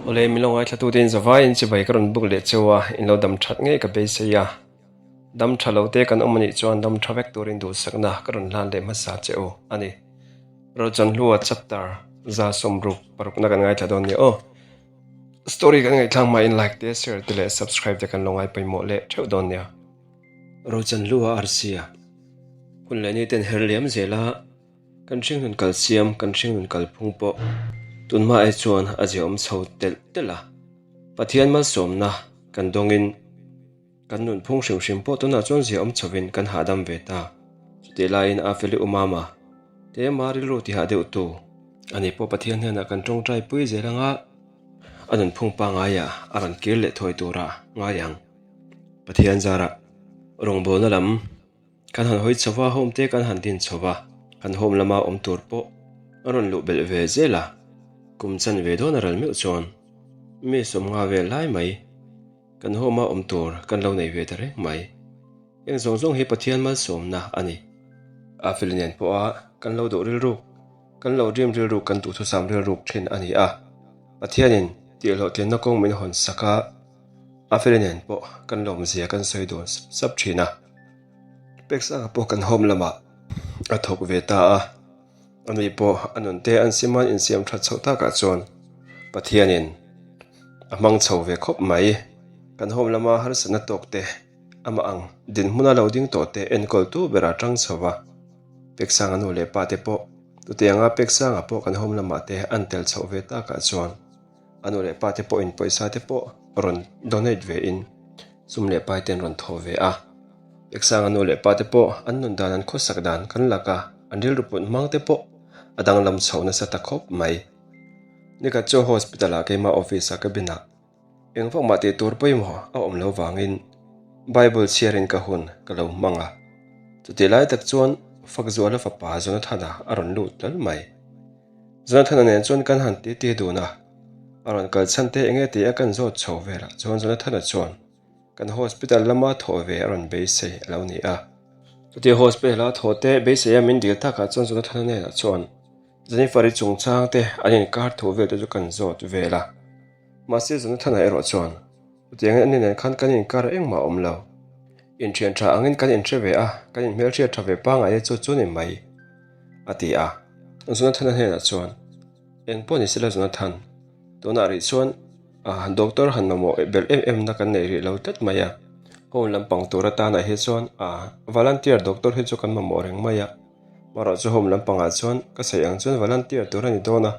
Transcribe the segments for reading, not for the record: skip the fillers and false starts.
Awle min lo ngaithlatute in zavaiin chibai ka rawn buk leh cheu a, in lo dam that ngei ka beisei a. Dam tha lo te kan awm anih chuan dam tha vek turin duhsakna ka rawn hlan leh hmasa che u a ni. Rochanhlua chapter 66 na kan ngaithla dawn nia aw. Story kan ngaihthlak hmain like te, share te leh subscribe te kan lo ngai pawimawh leh theuh dawn nia. Rochanhlua Arsia hun leh ni ten her liam zel a, kan hringnun kal siam, kan hringnun kalphung pawh tunhma ai chuan a ziaawm chho telh telh a. Pathian malsawmna kan dawngin. Kan nunphung hrim hrim pawh tunah chuan zia awm chhovin kan hahdam ve ta. Chutih laiin a feli u mama te ma rilru tihah deuh tu. Ani pawh Pathian hnenah kan tawngtai pui zel anga a nunphung pangaiah a rawn kir leh thawi turah ngai ang. Pathian zarah rawngbawlna lam kan han hawi chho va, home te kan han din chho va, kan home lama awm tur pawh a rawn luh belh ve zel a. Kum chan ve dawn a ral meuh chuan mi 50 vel lai mai. Kan home-a awm tur kan lo nei ve ta reng mai. Eng zawng zawng hi Pathian malsawmna a ni. A fel nen pawha kan lo duh rilruk, kan lo dream rilruk, kan duhthusam rilruk thin a ni a. Pathianin tihhlawhtlinna kawng min hawn sak a, a fel nen pawh kan lawmzia kan sawi dun sap sap thin a. Peksanga pawh kan home lamah a thawk ve ta a. Ani pawh a nunte an siman insiam that chhoh takah chuan Pathianin a hmang chho ve khawp mai. Kan home lama harsatna tawk te, amah ang dinhmuna lo ding tawh te enkawltu berah a tang chho va. Peksanga nu leh pa te pawh chutianga Peksanga pawh kan home lamah te an tel chhoh ve takah chuan a nu leh pa te pawhin pawisa te pawh rawn donate ve in sum leh pai te an rawn thawh ve a. Peksanga nu leh pa te pawh an nun dan an khawsak dan kan lak a, an rilru put hmang te pawh a danglam chho nasa ta khawp mai. Nikhat chu hospital ah keimah office ah cabin ah eng vak mah tih tur pawimawh a awm lo vangin Bible chhiarin ka hun ka lo hmang a. Chutih lai tak chuan Fakzuala fapa Jonathana a rawn lut tlal mai. Jonathana nen chuan kan han ti ti dun a, a rawn kal chhan te enge tih a kan zawt chho velah chuan Jonathana chuan kan hospital lama thawh ve a rawn beisei a lo ni a. Chutia hospital a thawh te beisei a min dil takah chuan Jonathana hnenah chuan Jennifer-i chungchang te an inkar thu vel te chu kan zawt vel a. Mahse Jonathana erawh chuan chutiangin ani nen khan kan inkar engmah a awm lo. Inthian tha angin kan inhre ve a, kan inhmelhriat tha ve pangngai e chu chu ni mai. A ti a. Jonathana hnenah chuan, Eng pawh ni sela Jonathan, tunah rih chuan ah doctor han mamawh belh em em na kan nei rih lo tlat mai a. Home lampang tur atanah hi chuan ah volunteer doctor hi chu kan mamawh reng mai a. Marawh chu home lampangah chuan ka sawi ang chuan volunteer tur a ni dawn a,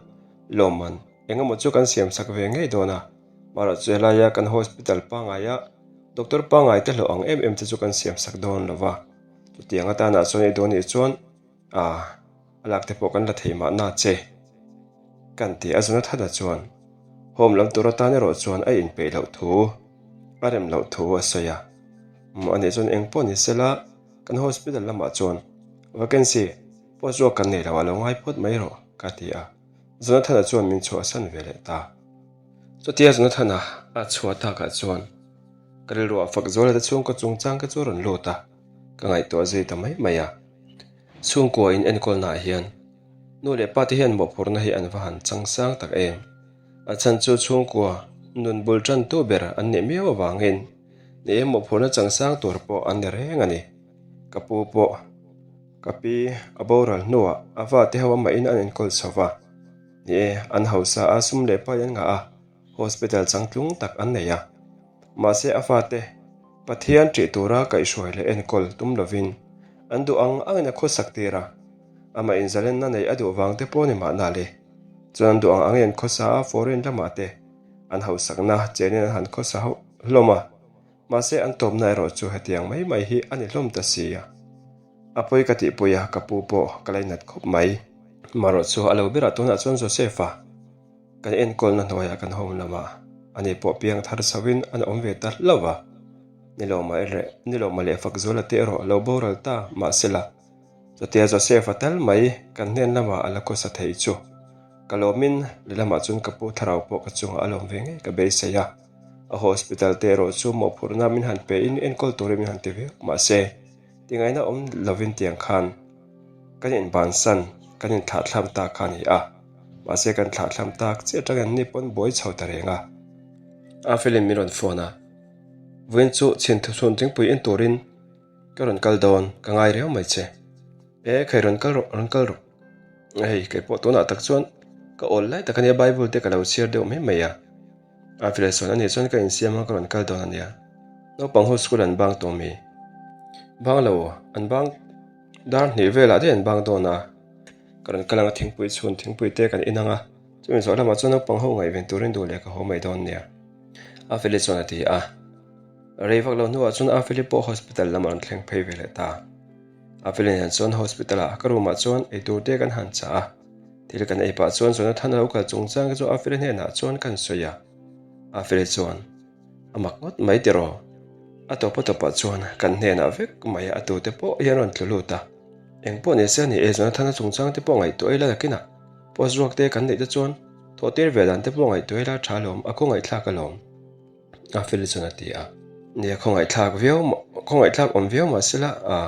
lawmman eng emaw chu kan siam sak ve ngei dawn a. Marawh chu helaia kan hospital pangngaia doctor pangngai te hlawh ang em em te chu kan siam sak dawn lo va. Chutiang atanah chuan i dawn nih chuan A, a lak te pawh kan la thei mahna che. Kan ti a Jonathana chuan home lam tur atan erawh chuan a inpeih loh thu, a rem loh thu a sawi a. Umm anih chuan eng pawh ni sela kan hospital lamah chuan vacancy post ruak kan nei lo a lo ngai phawt mai rawh ka ti a. Jonathana chuan min chhuahsan ve leh ta. Chutia Jonathana a chhuah takah chuan ka rilruah fak zual te chhungkaw chungchang ka chu a rawn lut a, ka ngaihtuah zui ta mai mai a. Chhungkua in enkawlna ah hian nu leh pa te hian mawhphurhna hi an va han chang sang tak em. A chhan chu chhungkua nun bul tan tu ber an nih miau avangin ni e mawhphurhna chang sang tur pawh an ni reng a ni. Ka pu pawh ka pi a boral hnuah a va te ho amahin an enkawl chho va. Ni e an hausa a sum leh pai an ngah a, hospital changtlung tak an nei a. Mahse a fate Pathian ṭih tura kaihhruai leh enkawl tum lovin an duh ang angin a khawsak tir a, amah inzalenna neih a duh vang te pawh ni mahna le. Chuan an duh ang angin an khawsa a, foreign lamah te an hausakna chenin an han khawsa hauh hlawm a, mahse an tawpna erawh chu hetiang mai mai hi a ni hlawm ta si a. A pawi ka tihpui a, ka pu pawh ka lainat khawp mai. Marawh chu a lo berah tunah chuan Joseph-a. Kan enkawlna hnuaiah kan home lamah ani pawh piang thar chhoin an awm ve ta hlauh a, ni lo mah leh ni lo mah leh Fakzuala te erawh lo boral ta mahsela chutia Joseph-a tal mai kan hnen lamah a la khawsa thei chu ka lawmin lehlamah chuan ka pu thlarau pawh ka chungah a lawm ve ngei ka beisei a, a hospital te erawh chu mawhphurhna min han pe in enkawl turin min han ti viau mahse tingaihna awm lovin tiang khan kan inbansan kan inthlahthlak ta kha a ni a. Mahse kan thlahthlam tak chiah atang an ni pawn buai chho ta reng a. A felin min rawn phone a, Vawiin chu chhin thuchhun thingpui en turin ka rawn kal dawn, ka ngai riau mai che. E khai rawn kal rawh, rawn kal rawh. Hei kei pawh tunah tak chuan ka awl lai tak ania Bible te ka lo chhiar deuh mai mai a. A file sawn anih chuan ka insiam a ka rawn kal dawn ania. Naupang ho school an bang tawh mi? Bang lo, an bang dar hnih velah daih an bang dawn a. Ka rawn kal ang a thingpui chhun thingpui te kan in ang a, chumi zawh lamah chuan naupang ho ngaihven turin duh leh ka haw mai dawn nia. A file chuan a ti a. Rei vak lo hnuah chuan a file pawh hospital lam a rawn thleng phei ve leh ta. A file nen chuan hospital ah ka room ah chuan eitur te kan han chah a. Thil kan ei pah chuan Jonathan a lo kal chungchang te chu Afeli hnenah chuan kan sawi a. Afeli chuan, A mak ngawt mai tiraw? A tawp a tawpah chuan kan hnenah vek mai a tute pawh hian rawn tlu lut a. Eng pawh ni se a ni e, Jonathan-a chungchang te pawh ngaihtuah ila nakinah post ruak te kan neih te chuan thawhtir ve dan te pawh ngaihtuah ila tha alawm, a khawngaihthlak alawm. Afeli chuan a ti a. Nia khawngaihthlak viau, khawngaihthlak awm viau mah sela a.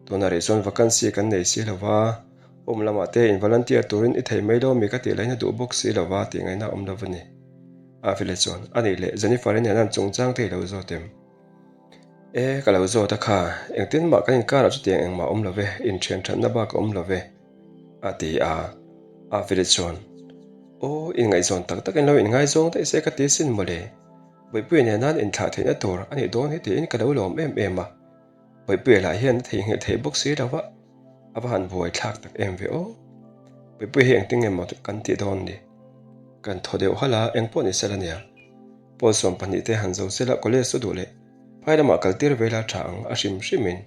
Tunah rih chuan vacancy kan nei si lo va, home lamah te in volunteer turin i thei mai lo mi ka tih lain a duh bawk si lo va tih ngaihna a awm lo a ni. Avile chuan, A nih leh, Jennifer-i nen an chungchang te i lo zawt em? E, ka lo zawt a kha, engtin mah kan inkarah chutiang engmah a awm lo ve, inthian thatna bak a awm lo ve, a ti a. Avile chuan, Aw, inngaihzawn tak takin lo inngaizawng daih se ka ti sin mawle, Buipuia nena an inthlah theihna tur a nih dawn hi tiin ka lo lawm em em a. Puipuia lah hian a theihnghilh theih bawk si lo va, a va han buai thlak tak em ve aw. Puipuia hi engtin nge maw kan tih dawn ni? Kan thaw deuh halh a, eng pawh ni sela nia. Pawl 12 te han zo sela college chu duh leh phai lamah kal tir ve la tha ang a hrim hrimin.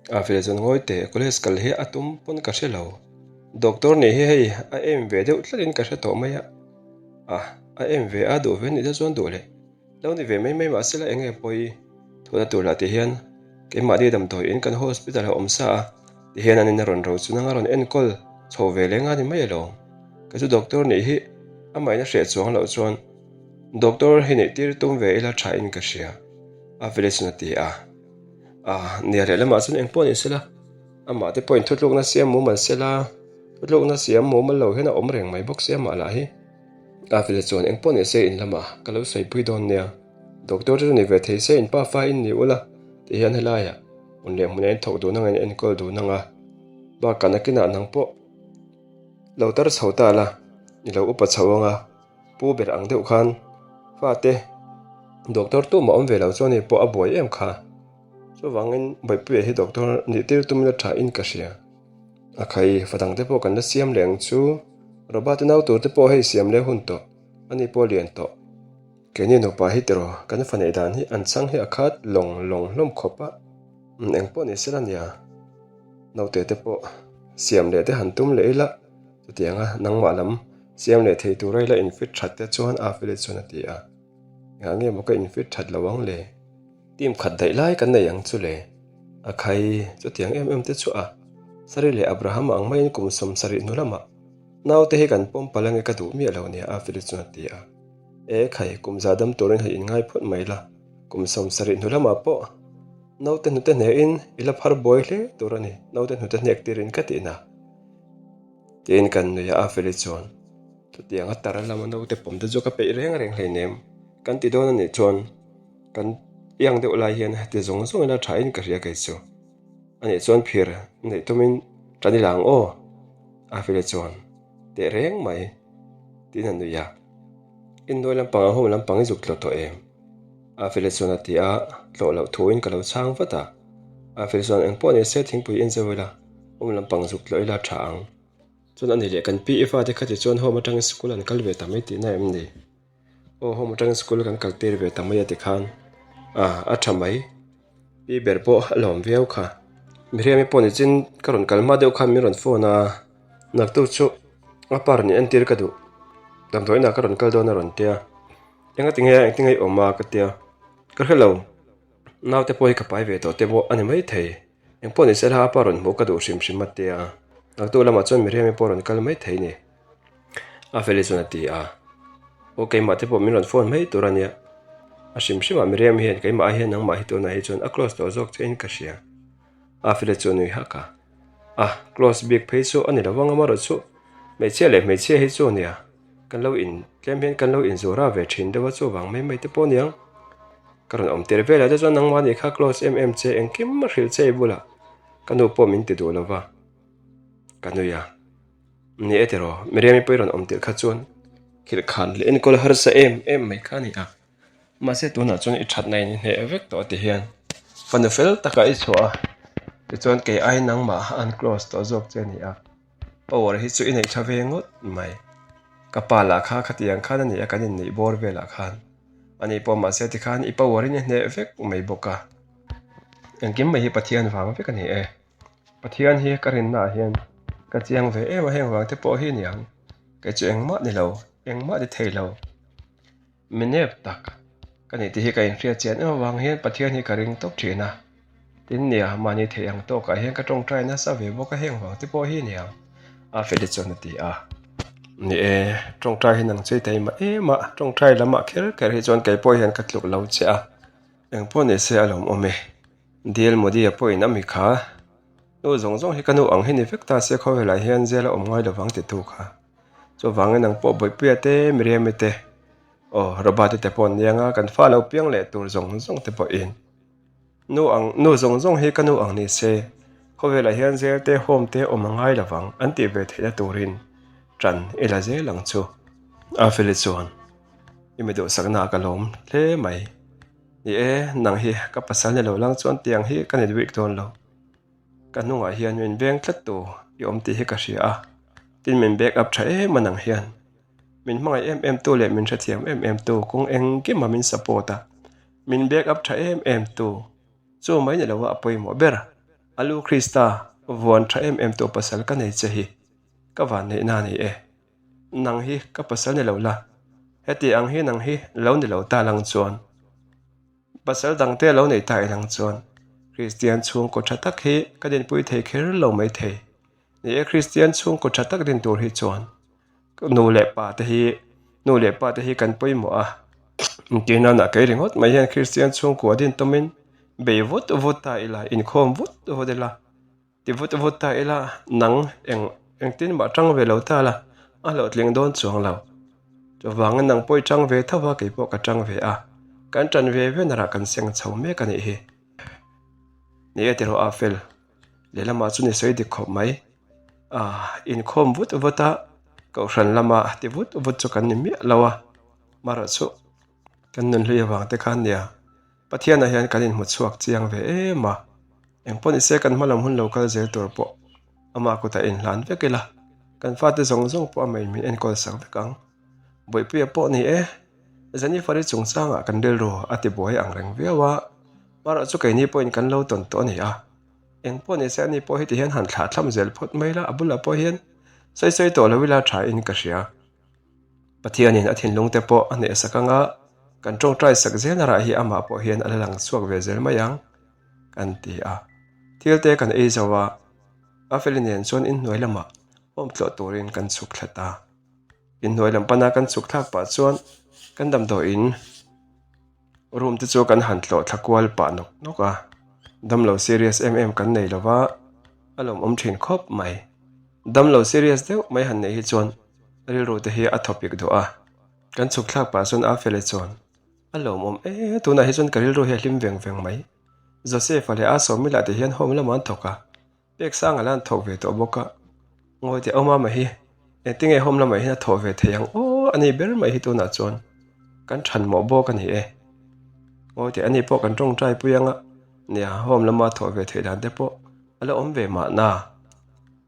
A fel zawn ngawi teh college kal hi a tum pawn ka hre lo. Doctor nih hi hei a em ve deuh tlatin ka hre tawh mai a. A, a em ve a duh ve nih te chuan duh leh. Lo ni ve mai mai mah sela eng nge pawi thuna tur lah ti hian keimahni damdawiin kan hospital a awm sa a ti hian an in a rawn ro chu nanga rawn enkawl chho ve leng a ni mai alawm. Ka chu doctor nih hi amahin a hreh chuang loh chuan doctor hi neih tir tum ve ila tha in ka hria a village chuan a ti a. Ah nia lehlamah chuan engpawh ni sela amah te pawhin thutlukna siam mumal sela thutlukna siam mumal lo hian a awm reng mai bawk sia mah lah hi. Avila chuan eng pawh ni se in lamah ka lo sawipui dawn nia, doctor chu ni ve thei se in pa fa in ni ula ti hian helaiah hmun leh hmun a in thawk dun anga in enkawl dun anga bakah nakinah nang pawh lo tar chho ta la i lo upa chho anga pu ber ang deuh khan fate doctor tumah awm ve lo chuan hei pawh a buai em kha chuvangin Bawihpuia hi doctor nih tir tum ila tha in ka hria. A khai, fa dang te pawh kan la siam leh ang chu. Robert-a nau tur te pawh hei siam leh hun tawh, ani pawh lian tawh. Keini nupa hi tiraw, kan fa neih dan hi an chhang hi a khat lawng lawng hlawm khawp a, eng pawh ni sela nia. Naute te pawh siam leh te han tum leh ila, chutianga nangmah lam siam leh thei tura ila infit that te chuan Afeli chuan a ti a. Engah nge maw ka infit that lo ang le? Team khat daih lai kan nei ang chu le. A khai, chutiang em em te chu a. Sari leh Abraham ang maiin kum 70 hnu lamah naute hi kan pawm palh ange ka duh miah lo nia Afili chuan a ti a. E khai, kum za dam turin hei inngai phawt mai la, kum 70 hnu lamah pawh naute hnute hnehin i la phar buai hle tur a ni, naute hnute hnek tirin ka tihna. Tiin kan nui a Afili chuan chutiang a tar lama naute pawm te chu ka peih reng reng hleinem kan ti dawn a nih chuan Kan iang deuh lai hian ti zawng zawng ila tha in ka hria kei chu. Anih chuan phir neih tumin tan ila ang aw? A file chuan teh reng mai tiin a nui a. Innuai lampang ah home lampang i zuk tlawh tawh em? A file chuan a ti a, tlawh loh thu in ka lo chhang vat a. A file chuan engpawh ni se thingpui in zeu ila home lampang zuk tlawh ila tha ang. Chuan ani leh kan pi i fate kha ti chuan home atangin school an kal ve ta mai tihna em ni? Aw home atangin school kan kal tir ve ta mai a tikhan ah a tha mai pi ber pawh a lawm viau kha Miriami pawh ni chin ka rawn kal hma deuh khan min rawn phone a naktuk chu a pa rawn entir ka duh damdawiinah ka rawn kal dawn a rawn tia enga tinge engtin nge i awm a ka tia ka hrelo naute pawh hi ka pai ve tawh te pawh a ni maithei engpawh ni sela a pa rawn hmuh ka duh hrim hrim a tia naktuk lamah chuan Miriami pawh rawn kal maithei ni. A Feli chuan a ti a, Aw keimah te pawh min rawn phone mai tur a nia. A hrim hrimah Miriam hian keimah hian nangmah hi tunah hi chuan a close tawh zawk che in ka hria. A Feli chu a nui hak a, A close bik phei chu a ni lo vang amarawh chu. Hmeichhia leh hmeichhia hi chu nia, kan lo in tlem hian kan lo inzura ve thin deuh a, chuvang mai mai te pawh aniang. Ka rawn awm tir velah te chuan nangmah nih kha close em em che, engkim a hrilh che i bulah ka nu pawh min ti duh lo va, ka nui a. Ni e tiraw, Miriam-i pawh i rawn awm tirh kha chuan khilh khan leh enkawl harsa em em mai kha a ni a. Mahse tunah chuan i thatna in i hneh vek tawh ti hian fanu fel takah i chhuah a, tichuan kei ai nangmah an close tawh zawk che a ni a, power hi chu i neih tha ve ngawt mai. Ka pa lah kha khatiang khan a ni a, kan inneih bawr velah khan ani pawh mahse tikhan i power in i hneh vek mai bawk a, engkim mai hi Pathian vang vek a ni e. Pathian hi ka rinna ah hian ka chiang ve em a, heng vang te pawh hi aniang kei chu engmah ni lo, engmah ni thei lo. Mi nep tak ka nih tih hi ka inhriat chian em avang hian Pathian hi ka ring tawp thin a. Tin nia, mahni theih ang tawkah hian ka tawngtai nasa ve bawk a, heng vang te pawh hi aniang a Feli chuan a ti a. Ni e, tawngtai hi nang chei thei mah em a, tawngtai lamah kher kher hi chuan kei pawh hian ka tluk lo che a, engpawh ni se a lawmawm e. Dil Modi-a pawhin a mi kha, Nu zawng zawng hi ka nu ang hi ni vek ta se khawvelah hian zel a awm ngai lovang titu kha. Chuvangin nang pawh Bawihpuia te, Miriami te, aw, Robert-i te pawh an ni anga kan fa lo piang leh tur zawng zawng te pawhin nu ang, nu zawng zawng hi ka nu ang ni se, khawvelah hian zel te, home te awm a ngai lovang an tih ve theihna turin ṭan i la zel ang chu. Afeli chuan, I mi duhsaknaah ka lawm hle mai. Ni e, nang hi ka pasal ni lo lang chuan tiang hi ka ni duik dawn lo. Ka hnungah hian min veng tlat tu i awm tih hi ka hria a, tin min back up tha em a nang hian. Min hmangaih em em tu leh min hrethiam em em tu kawng engkima min support a, min back up tha em em tu chu mai ni lo a pawimawh ber. A lu Krista vuan tha em em tu pasal ka nei che hi ka vanneihna a ni e. Nang hi ka pasal ni lo la, heti ang hi nang hi lo ni lo ta lang chuan. Pasal dangte lo nei ta inang chuan Kristian chhungkaw tha tak hi ka dinpui thei kher lo mai thei. Ni e, Kristian chhungkaw tha tak din tur hi chuan nu leh pa te hi nu leh pa te hi kan pawimawh a. Engtirnanah kei ringawt mai hian Kristian chhungkua din tawmin bei vut vut ta ila, inkhawm vut vut ila. Ti vut vut ta ila, nang eng engtin mah tang ve lo ta la, a hlawhtling dawn chuang lo. Chuvangin nang pawh i tang ve tho a, kei pawh ka tang ve a, kan tan ve ve narah kan seng chho mek a nih hi. Ni e tiraw a fel, lehlamah chu ni sawi dik khawp mai. A inkhawm vut vut a, kohhran lama ti vut vut chu kan ni miah lo a, marawhchu kan nunhlui avang te khan nia Pathianah hian kan inhmu chhuak chiang ve em a, engpawh ni se kan hma lam hun lo kal zel tur pawh amah kutah inhlan vek ila, kan fate zawng zawng pawh amah in min enkawl sak vek ang. Bawihpuia pawh ni e, Jennifer-i chungchangah kan rilru a ti buai ang reng viau a, marawh chu keini pawhin kan lo tawn tawh a ni a, engpawh ni se ani pawh heti hian han thlah thlam zel phawt mai ila, a bulah pawh hian sawi sawi tawh lo ila tha in ka hria. Pathianin a thinlung te pawh a hnehsak anga kan tawngtai sak zel a rah hi amah pawh hian a la lang chhuak ve zel mai ang kan ti a. Thil te kan ei zo a, Afeli nen chuan inhnuai lamah home tlawh turin kan chhuk thla ta. Inhnuai lam pana kan chhuk thlak pah chuan kan damdawiin room te chu kan han tlawh thla kual pah nawk nawk a, damlo serious em em kan nei lova a lawmawm thin khawp mai. Damlo serious deuh mai han neih hi chuan rilru te hi a thawpik duh a, kan chhuk thlak pah chuan Afele chuan a lawmawm e, tunah hi chuan ka rilru hi a hlim veng veng mai. Joseph-a leh a sawmila te hian home lamah an thawk a, Peksanga la an thawk ve tawh bawk a, ngawi teh awm ama hi engtinge home lamah hian a thawh ve thei ang aw a ni ber mai hi tunah chuan kan than mawh bawk a ni e. Ngawi teh ani pawh kan tawngtai pui anga nia home lama a thawh ve theih dan te pawh a la awm ve mahna.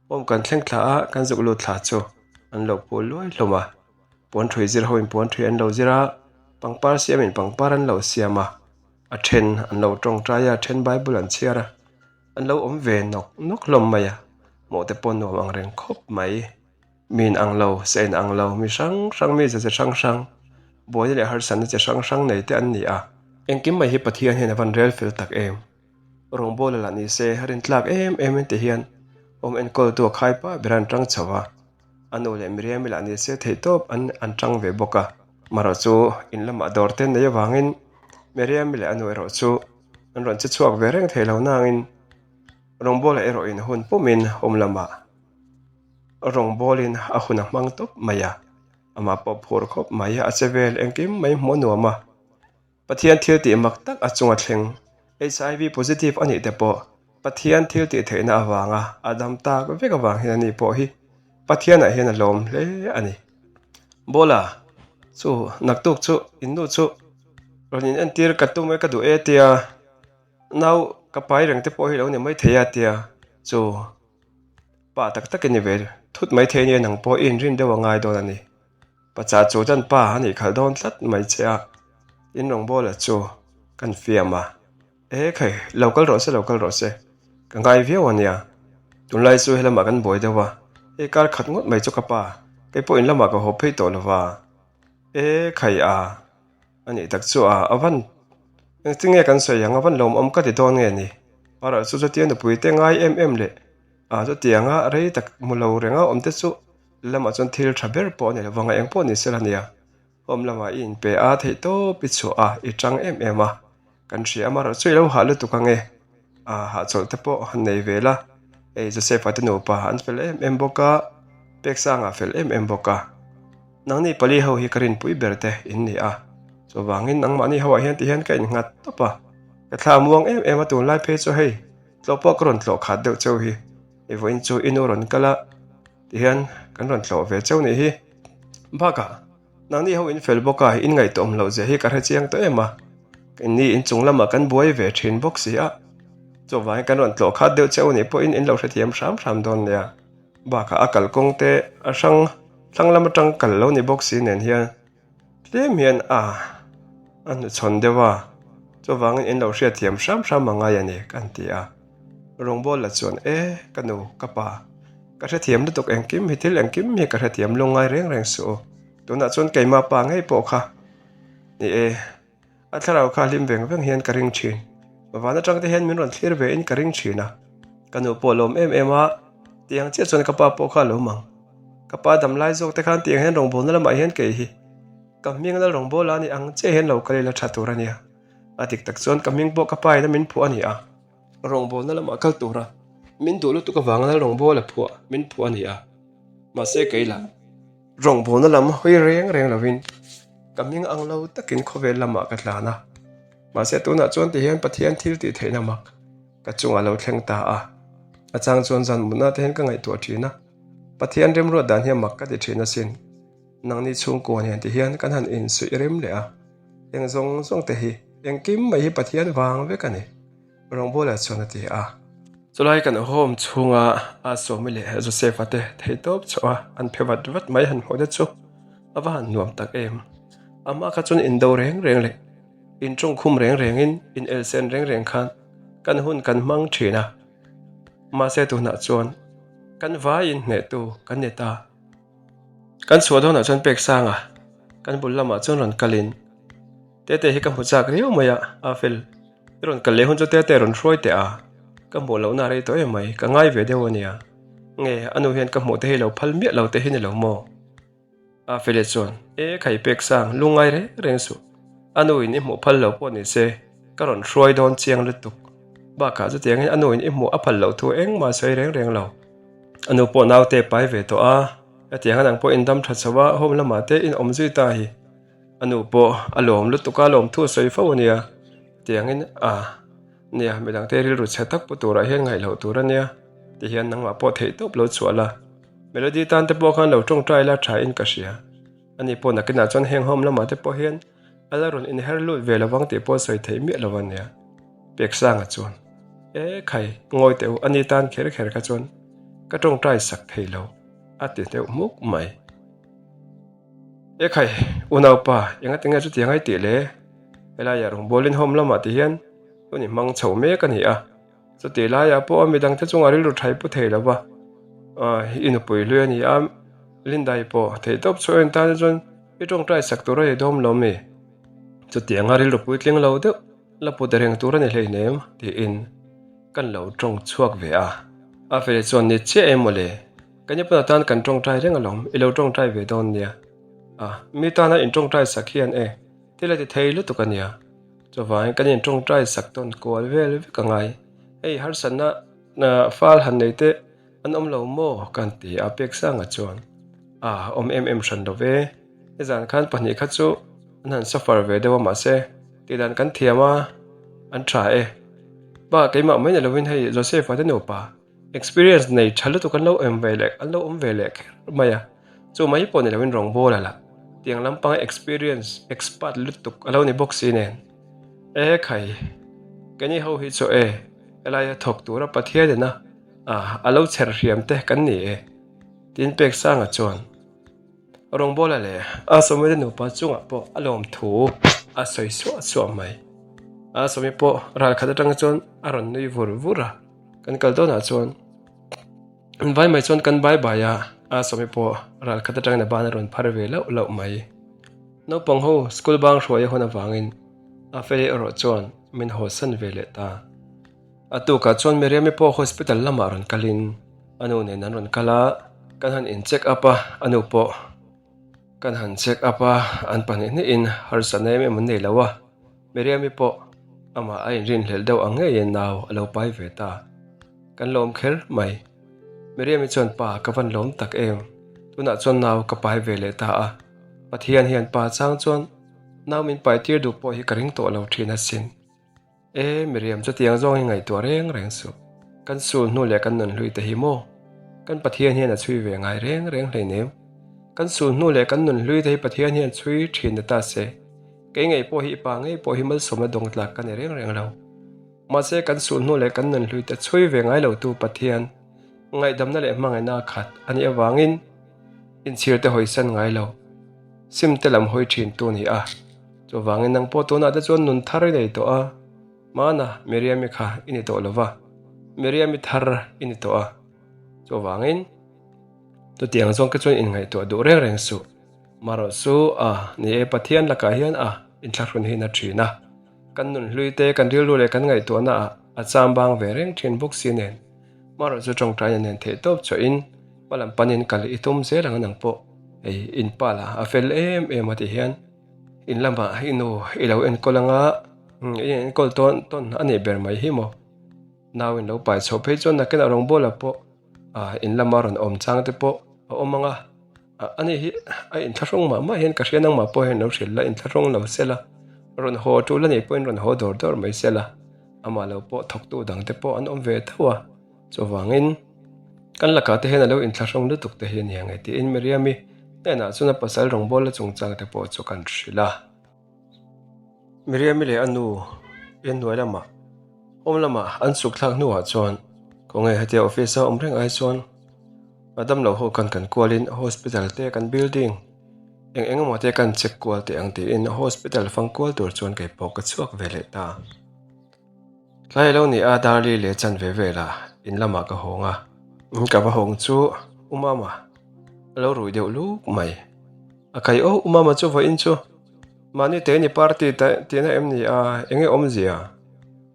Home kan thleng thla a, kan zuk lut thla chu an lo pul luai hlawm a, puan ṭhui zir hoin puan ṭhui an lo zir a, pangpar siamin pangpar an lo siam a, a ṭhen an lo ṭawngṭai a, a ṭhen bible an chhiar a, an lo awm ve nawk nawk hlawm mai a, hmuh te pawh nuam ang reng khawp mai. Mi in ang lo, sa in ang lo, mi hrang hrang, mi ze chi hrang hrang, buaina leh harsatna chi hrang hrang nei te an ni a. Engkim mai hi Pathian hian a van rel fel tak em? Rawngbawla lah ni se a rintlak em em in ti hian awm enkawltu a khai pah ber an tang chho a, a nu leh Miriami lah ni se theihtawp an an tang ve bawk a. Marawh chu in lamah dawr te nei avangin Miriami leh a nu erawh chu an rawn che chhuak ve reng thei lo nangin rawngbawla erawh in hun pumin awm lamah. Rawngbawlin a hun a hmang tawp mai a, amah pawh phur khawp mai a che vel engkim mai hmuh a nuam a. Pathian thil tih mak tak a chunga thleng, HIV positive a nih te pawh Pathian thil tih theihna avanga a dam tak vek avang hian ani pawh hi Pathianah hian a lawm hle a ni. Bawla, Chu, naktuk chu in nu chu rawn in entir ka tum e ka duh e tia nau ka pai reng te pawh hi lo ni mai thei a tia chu Pa tak takin i ve thut mai thei nia nang pawh i inrin deuh a ngai dawn a ni. Pacha chu chuan pa a nih khalh dawn tlat mai che a, in rawngbawla chu kan fiam a. E khai, lo kal rawh se, lo kal rawh se, ka ngai viau a nia. Tunlai chu helamah kan buai deuh a, hei kar khat ngawt mai chu ka pa, kei pawh in lamah ka haw phei tawh lo va. E khai a. A nih tak chu a, a van engtin nge kan sawi ang, a van lawmawm ka ti dawn nge ni? Parah chu chutia nupui te ngai em em leh a chutianga rei tak hmu lo renga awm te chu lamah chuan thil tha ber pawh a ni lo vang a, eng pawh ni sela nia. Home lamah i inpe a, theihtawp i chhuah a, i tang em em a, kan hria a, amaherawhchu i lo hah lutuk ang e, a hahchawlh te pawh han nei ve la, hei Joseph-a te nupa an fel em em bawk a, Peksanga fel em em bawk a. Nangni pali ho hi ka rinpui ber te in ni a, chuvangin nangmahni ho ah hian ti hian ka innghat tawp a, ka thla muang em em a tunlai phei chu hei tlawh pawh ka rawn tlawh khat deuh cheu hi, hei vawiin chu i nu rawn kal a ti hian kan rawn tlawh ve cheu nih hi. Bakah nangni ho in fel bawk a, in ngaihtuahawm loh zia hi ka hre chiang tawh em a, keini inchung lamah kan buai ve thin bawk si a, chuvangin kan rawn tlawh khat deuh cheu nih pawhin in lo hrethiam hram hram dawn nia. Bakah a kalkawng te a hrang thlang lam atang kal lo ni bawk si nen hian tlem hian a a hnuchhawn deuh a, chuvangin in lo hriatthiam hram hram a ngai a ni ka han ti a. Rawngbawla chuan e ka nu ka pa ka hrethiam lutuk engkim hi thil engkim hi ka hrethiam lungngai reng reng suh u tunah chuan keimah pa ngei pawh kha ni e. A thlarau kha hlim veng veng hian ka ring thin. Van atang te hian min rawn thlir ve in ka ring thin a. Ka nu pawh a lawm em em a, tiang chiah chuan ka pa pawh kha a lawm ang. Ka pa dam lai zawk te khan tiang hian rawngbawlna lamah hian kei hi ka hming lal rawngbawla a ni ang chiah hian lo kal ila tha tur a nia. A dik tak chuan ka hming pawh ka pa in a min phuah a ni a. Rawngbawlna lamah kal tura min duh lutuk avanga lal rawngbawla phuah min phuah a ni a. Mahse kei lah. Rawngbawlna lam hawi reng reng lovin ka hming ang lo takin khawvel lamah ka tlan a, mahse tunah chuan tihian Pathian thil tih theihna mak ka chungah lo thleng ta a, a chang chuan zan mutna te hian ka ngaihtuah thin a, Pathian remruat dan hian mak ka ti thin asin, nangni chhungkua nen tihian kan han insuih rem leh a, eng zawng zawng te hi engkim mai hi Pathian vang vek a ni. Rawngbawla chuan a ti a. Chulai kan home chhunga a Sawmi leh Joseph-a te theihtawp chhuah a an phe vat vat mai han hmuh te chu a va han nuam tak em. Amah kha chuan indo reng reng leh intawngkhum reng rengin in elsen reng reng khan kan hun kan hmang thin a. Mahse tunah chuan kan vaiin hnehtu kan ni ta. Kan chhuah dawnah chuan pek sanga kan bul lamah chuan rawn kalin Tete hi ka hmu chak riau mai a, a fel. I rawn kal leh hun chu Tete rawn hruai teh a, ka hmuh lohna a rei tawh em mai, ka ngai ve deuh a nia. Nge, a nu hian ka hmuh te hi lo phal miah lo te hi ni lo maw? A Feli chuan, E khai pek sang, lungngai reng reng suh. A nu in i hmuh phal lo pawh ni se, ka rawn hruai dawn chiang lutuk. Bakah chutiangin a nu in i hmuh a phal loh thu engmah sawi reng reng lo. A nu pawh naute pai ve tawh a, hetiang a nang pawh in dam tha chho a, home lamah te in awm zui ta hi. A nu pawh a lawm lutuk a, lawm thu a sawi fo a nia. Tiangin a nia, midangte rilru chhe tak pu turah hian ngaih loh tur a nia tihian nangmah pawh theih tawp lo chhuah la. Melody tan te pawh khan lo tawngtai la tha in ka hria. Ani pawh nakinah chuan heng home lamah te pawh hian a la rawn inher lut ve lovang tih pawh sawi theih miah lo a nia. Peksanga chuan, E khai, ngawi teh u, ani tan kher kher kha chuan ka tawngtai sak thei lo a ti deuh hmuk mai. E khai, unaupa, enga tinge chutiang ai tih le? Helaiah rawngbawlin home lamah ti hian hun i hmang chho mek a ni a, chutih laiah pawh a midangte chungah rilru thai pu thei lo va, i nupui hlui a ni a, Lindai pawh theihtawp chhuah en tan chuan i tawngtai sak tur a ni dawm lo mi? Chutianga rilru puitling lo deuh la put reng tur a ni hleinem tiin kan lo tawng chhuak ve a. A feli chuan ni chiah em mawle? Ka ni pawn atan kan tawngtai reng alawm, i lo tawngtai ve dawn nia. A, mi tana in tawngtai sak hian e, thil a ti thei lutuk a nia. Chuvangin kan in tawngtai sak tawn kual vel vek a ngai. Hei harsatna fal han nei teh. An awm lo maw? Kan ti a, Peksanga chuan, A, awm em em hran lo ve. Nizan khan pahnih kha chu an han suffer ve deuh a mahse tihdan kan thiam a, an tha e. Pa keimah mai ni lovin hei Joseph-a te nupa experience nei tha lutuk an lo awm ve leh an lo awm ve leh kher mai a, chu mai pawh ni lovin rawngbawl a la tiang lampanga experience expert lutuk a lo ni bawk si nen. E khai, keini ho hi chu e helaia thawk tura Pathian ina a lo chher hriam te kan ni e, tiin Peksanga chuan. Rawngbawla leh a Sawmite nupa chungah pawh a lawm thu a sawi suah suah mai. A Sawmi pawh ral khat atang chuan a rawn nui vur vur a, kan kal dawnah chuan an vai mai chuan kan bai bai a, a Sawmi pawh ral khat atangin a ban a rawn phar ve lauh lauh mai. Naupang ho school bang hruai a hawn avangin a Feli erawh chuan min hawsan ve leh ta. A tukah chuan Miriam-i pawh hospital lamah rawn kalin a nu nen an rawn kal a, kan han in check up a, a nu pawh kan han check up a, an pahnih hnihin harsatna em em an nei lo a, Miriam-i pawh amah a inrinhlelh deuh ang ngeiin nau a lo pai ve ta. Kan lawm kher mai. Miriam-i chuan pa ka van lawm tak em, tunah chuan nau ka pai ve leh ta a, Pathian hian pa chang chuan nau min pai tir duh pawh hi ka ring tawh lo thin asin. E, Miriam chutiang zawng hi ngaihtuah reng reng suh. Kan sul hnu leh kan nun hlui te hi maw? Kan Pathian hian a chhui ve ngai reng reng hleinem. Kan sul hnu leh kan nun hlui te hi Pathian hian chhui thin ni ta se. Kei ngei pawh hi i pa ngei pawh hi malsawmna dawng tlak ka ni reng reng lo. Mahse kan sul hnu leh kan nun hlui te chhui ve ngai lotu Pathian ngaihdamna leh hmangaihna a khat a nih avangin inchhir te hawisan ngai lo, sim te lam hawi thin tu ni a. Chuvangin nang pawh tunah te chuan nun thar i nei tawh a, Mana, Miriam-i kha i ni tawh lo va, Miriam-i thar i ni tawh a. Chuvangin chutiang zawng te chuan inngaihtuah duh reng reng suh. Marawh chu a, ni e, Pathian lakah hian a inthlahrun hi na thin a. Kan nun hlui te, kan rilru leh kan ngaihtuahna ah a cham bang ve reng thin bawk si nen. Marawh chu tawngtaina nen theih tawp chawhin hma lam panin kal i tum zel ang nang pawh hei inpa lah a fel em em a ti hian. In lamah i nu i lo enkawl anga i enkawl tawn tawn a nih ber mai hi maw? Nau in lo pai chhoh phei chuan nakinah rawngbawla pawh in lama rawn awm chang te pawh a awm anga ani hi a inthlahrung mah mah hian ka hria nangmah pawh hian lo hrilh la inthlahrung lo sela rawn haw tul a nih pawhin rawn haw dawr dawr mai sela amah lo pawh thawktu dang te pawh an awm ve tho a. Chuvangin, kan lakah te hian a lo inthlahrung lutuk te hi a ni ang e tiin Miriam-i hnenah chuan a pasal rawngbawla chungchang te pawh chu kan hrilh a. Miriam-i leh a nu inhnuai lamah home lamah an chhuk thlak hnuah chuan khawnge hetia office a awm reng ai chuan a damlo ho khan kan kualin hospital te kan building eng eng emaw te kan check kual teh ang tiin hospital fang kual tur chuan kei pawh ka chhuak ve leh ta. Tlai lo ni a Darli leh chan ve vel a in lamah ka hawng a, ka va hawng chu U Mama a lo rui deuh luk mai. A kai aw U Mama chu vawiin chu mahni te ni party tihna em ni a enge awmzia?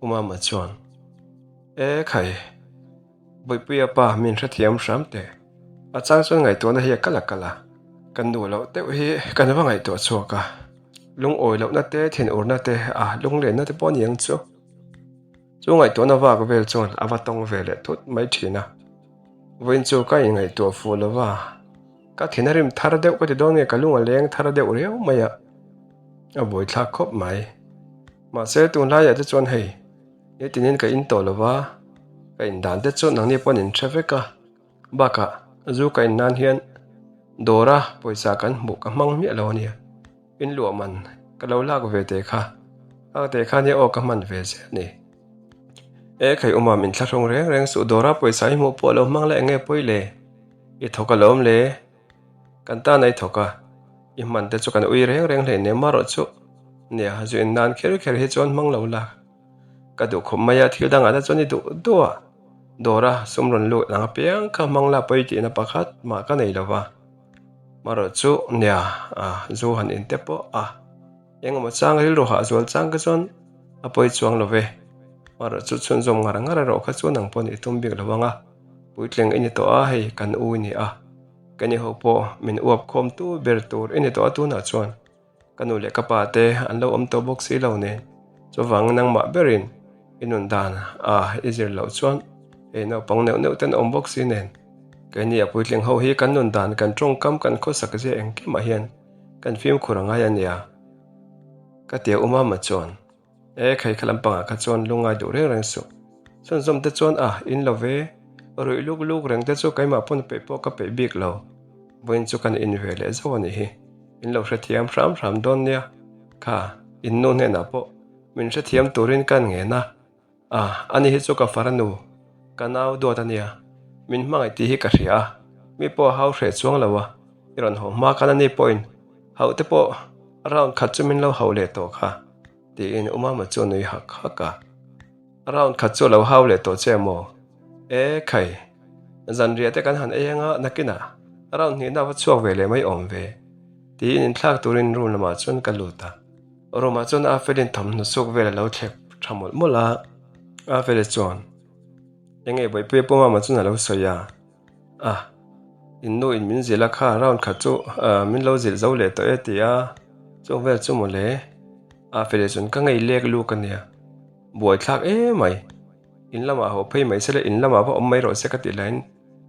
U Mama chuan E khai Bawipuia pa min hrethiam hram teh a chang chuan ngaihtuahna hi a kal a kal a, kan duh loh deuh hi kan va ngaihtuah chhuak a. Lungawi lohna te, thinurna te, a lunglenna te pawh a ni ang chu. Chu ngaihtuahna vak vel chuan a va tawng ve leh thut mai thin a. Vawiin chu ka inngaihtuah fuh lo va, ka thin a rim thar deuh ka ti dawn nge ka lung a leng thar deuh riau mai a, a buaithlak khawp mai. Mahse tunlaiah te chuan hei, nitinin ka in tawh lo va, ka indan te chu nangni pawh an inhre vek a. Bakah zu ka in nan hian dawra pawisa kan hmuh ka hmang miah lo ania, in luah man ka lo lak ve teh kha, lak teh kha nia aw ka hman ve zel a ni. E khai Umam in thlahrung reng reng suh dawra pawisa i hmuh pawh lo hmang la enge pawi le, i thawk alawm le, kan tan a i thawk a, i hman te chu kan ui reng reng hleinem marawh chu nia zu in nan kher kher hi chuan hmang lo la. Ka duh khawp mai a, thil dangah te chuan i duh duh a, dawra sum rawn lut ang apiang kha hmang la pawi tihna pakhat mah ka nei lo va. Marawh chu nia a zu han in te pawh a, engemaw chang rilru hah zual chang kha chuan a pawi chuang lo ve. Marawh chu chhunzawm ngar ngar erawh kha chuan ang pawh nih tum bik lo ang a, puitling i ni tawh a, hei kan u i ni a, ka ni ho pawh min uap khawm tu ber tur i ni tawh a tunah chuan. Ka nu leh ka pa te an lo awm tawh bawk si lo nen, chuvang nangmah berin i nun dan a i zir loh chuan Hei naupang neuh neuh ten awm bawk si nen, keini a puitling ho hi kan nun dan, kan tawngkam, kan khawsak zia engkimah hian kan fimkhur a ngai a nia. Ka tia u Mama chuan, E khai kha lampangah kha chuan lungngai duh reng reng suh. Chhunzawm te chuan a, in lo ve, ruih luk luk reng te chu keimah pawn peih pawh ka peih bik lo. Vawiin chu kan in ve leh zauh a nih hi, in lo hrethiam hram hram dawn nia. Kha, in nu hnenah pawh min hrethiam turin kan ngen a. A, ani hi chu ka farnu, ka nau duat a nia, min hmangaih tih hi ka hria a, mi pawh a hau hreh chuang lo a, i rawn haw hma khan ani pawhin hauh te pawh round khat chu min lo hauh leh tawh kha, tiin U Mama chu a nui hak hak a. Round khat chu a lo hau leh tawh che maw? E khai, zanriah te kan han ei anga nakinah round hnihna va chhuak ve leh mai awm ve, tiin inthlak turin room lamah chuan ka lut a. Room-ah chuan Afelin thawmhnaw suk vel a lo thlep tha mawlh mawlh a, Afeli chuan eng nge Bawihpuia pawh mama chuan a lo sawi a, Ah, in nu in min zilh a kha round khat chu min lo zilh zo leh tawh e ti a, chung vel chu mawle. Afeli chuan ka ngei lek luk a nia, buaithlak emai, in lamah haw phei mai se le in lamah va awm mai rawh se ka tih laiin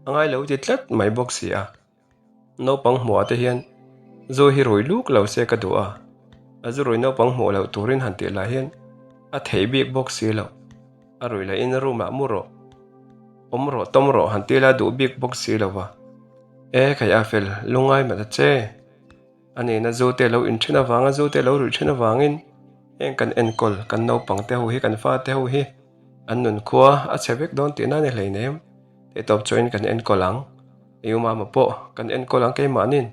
a ngai lo ti tlat mai bawk si a. Naupang hmuhah te hian zu hi rui luk lo se ka duh a, a zu rui naupang hmuh loh turin han tih lah hian a theih bik bawk si lo. A rui lahin room ah mu rawh, awm rawh, tawm rawh han tih la duh bik bawk si lo va. E khai a fel, lungngai mah ta che. A nena zu te lo inthen avanga zu te lo ruih then avangin heng kan enkawl kan naupang te ho hi kan fate ho hi an nun khua a chhe vek dawn tihna a ni hleinem. Theihtawp chuain kan enkawl ang. I u mama pawh kan enkawl ang keimahnin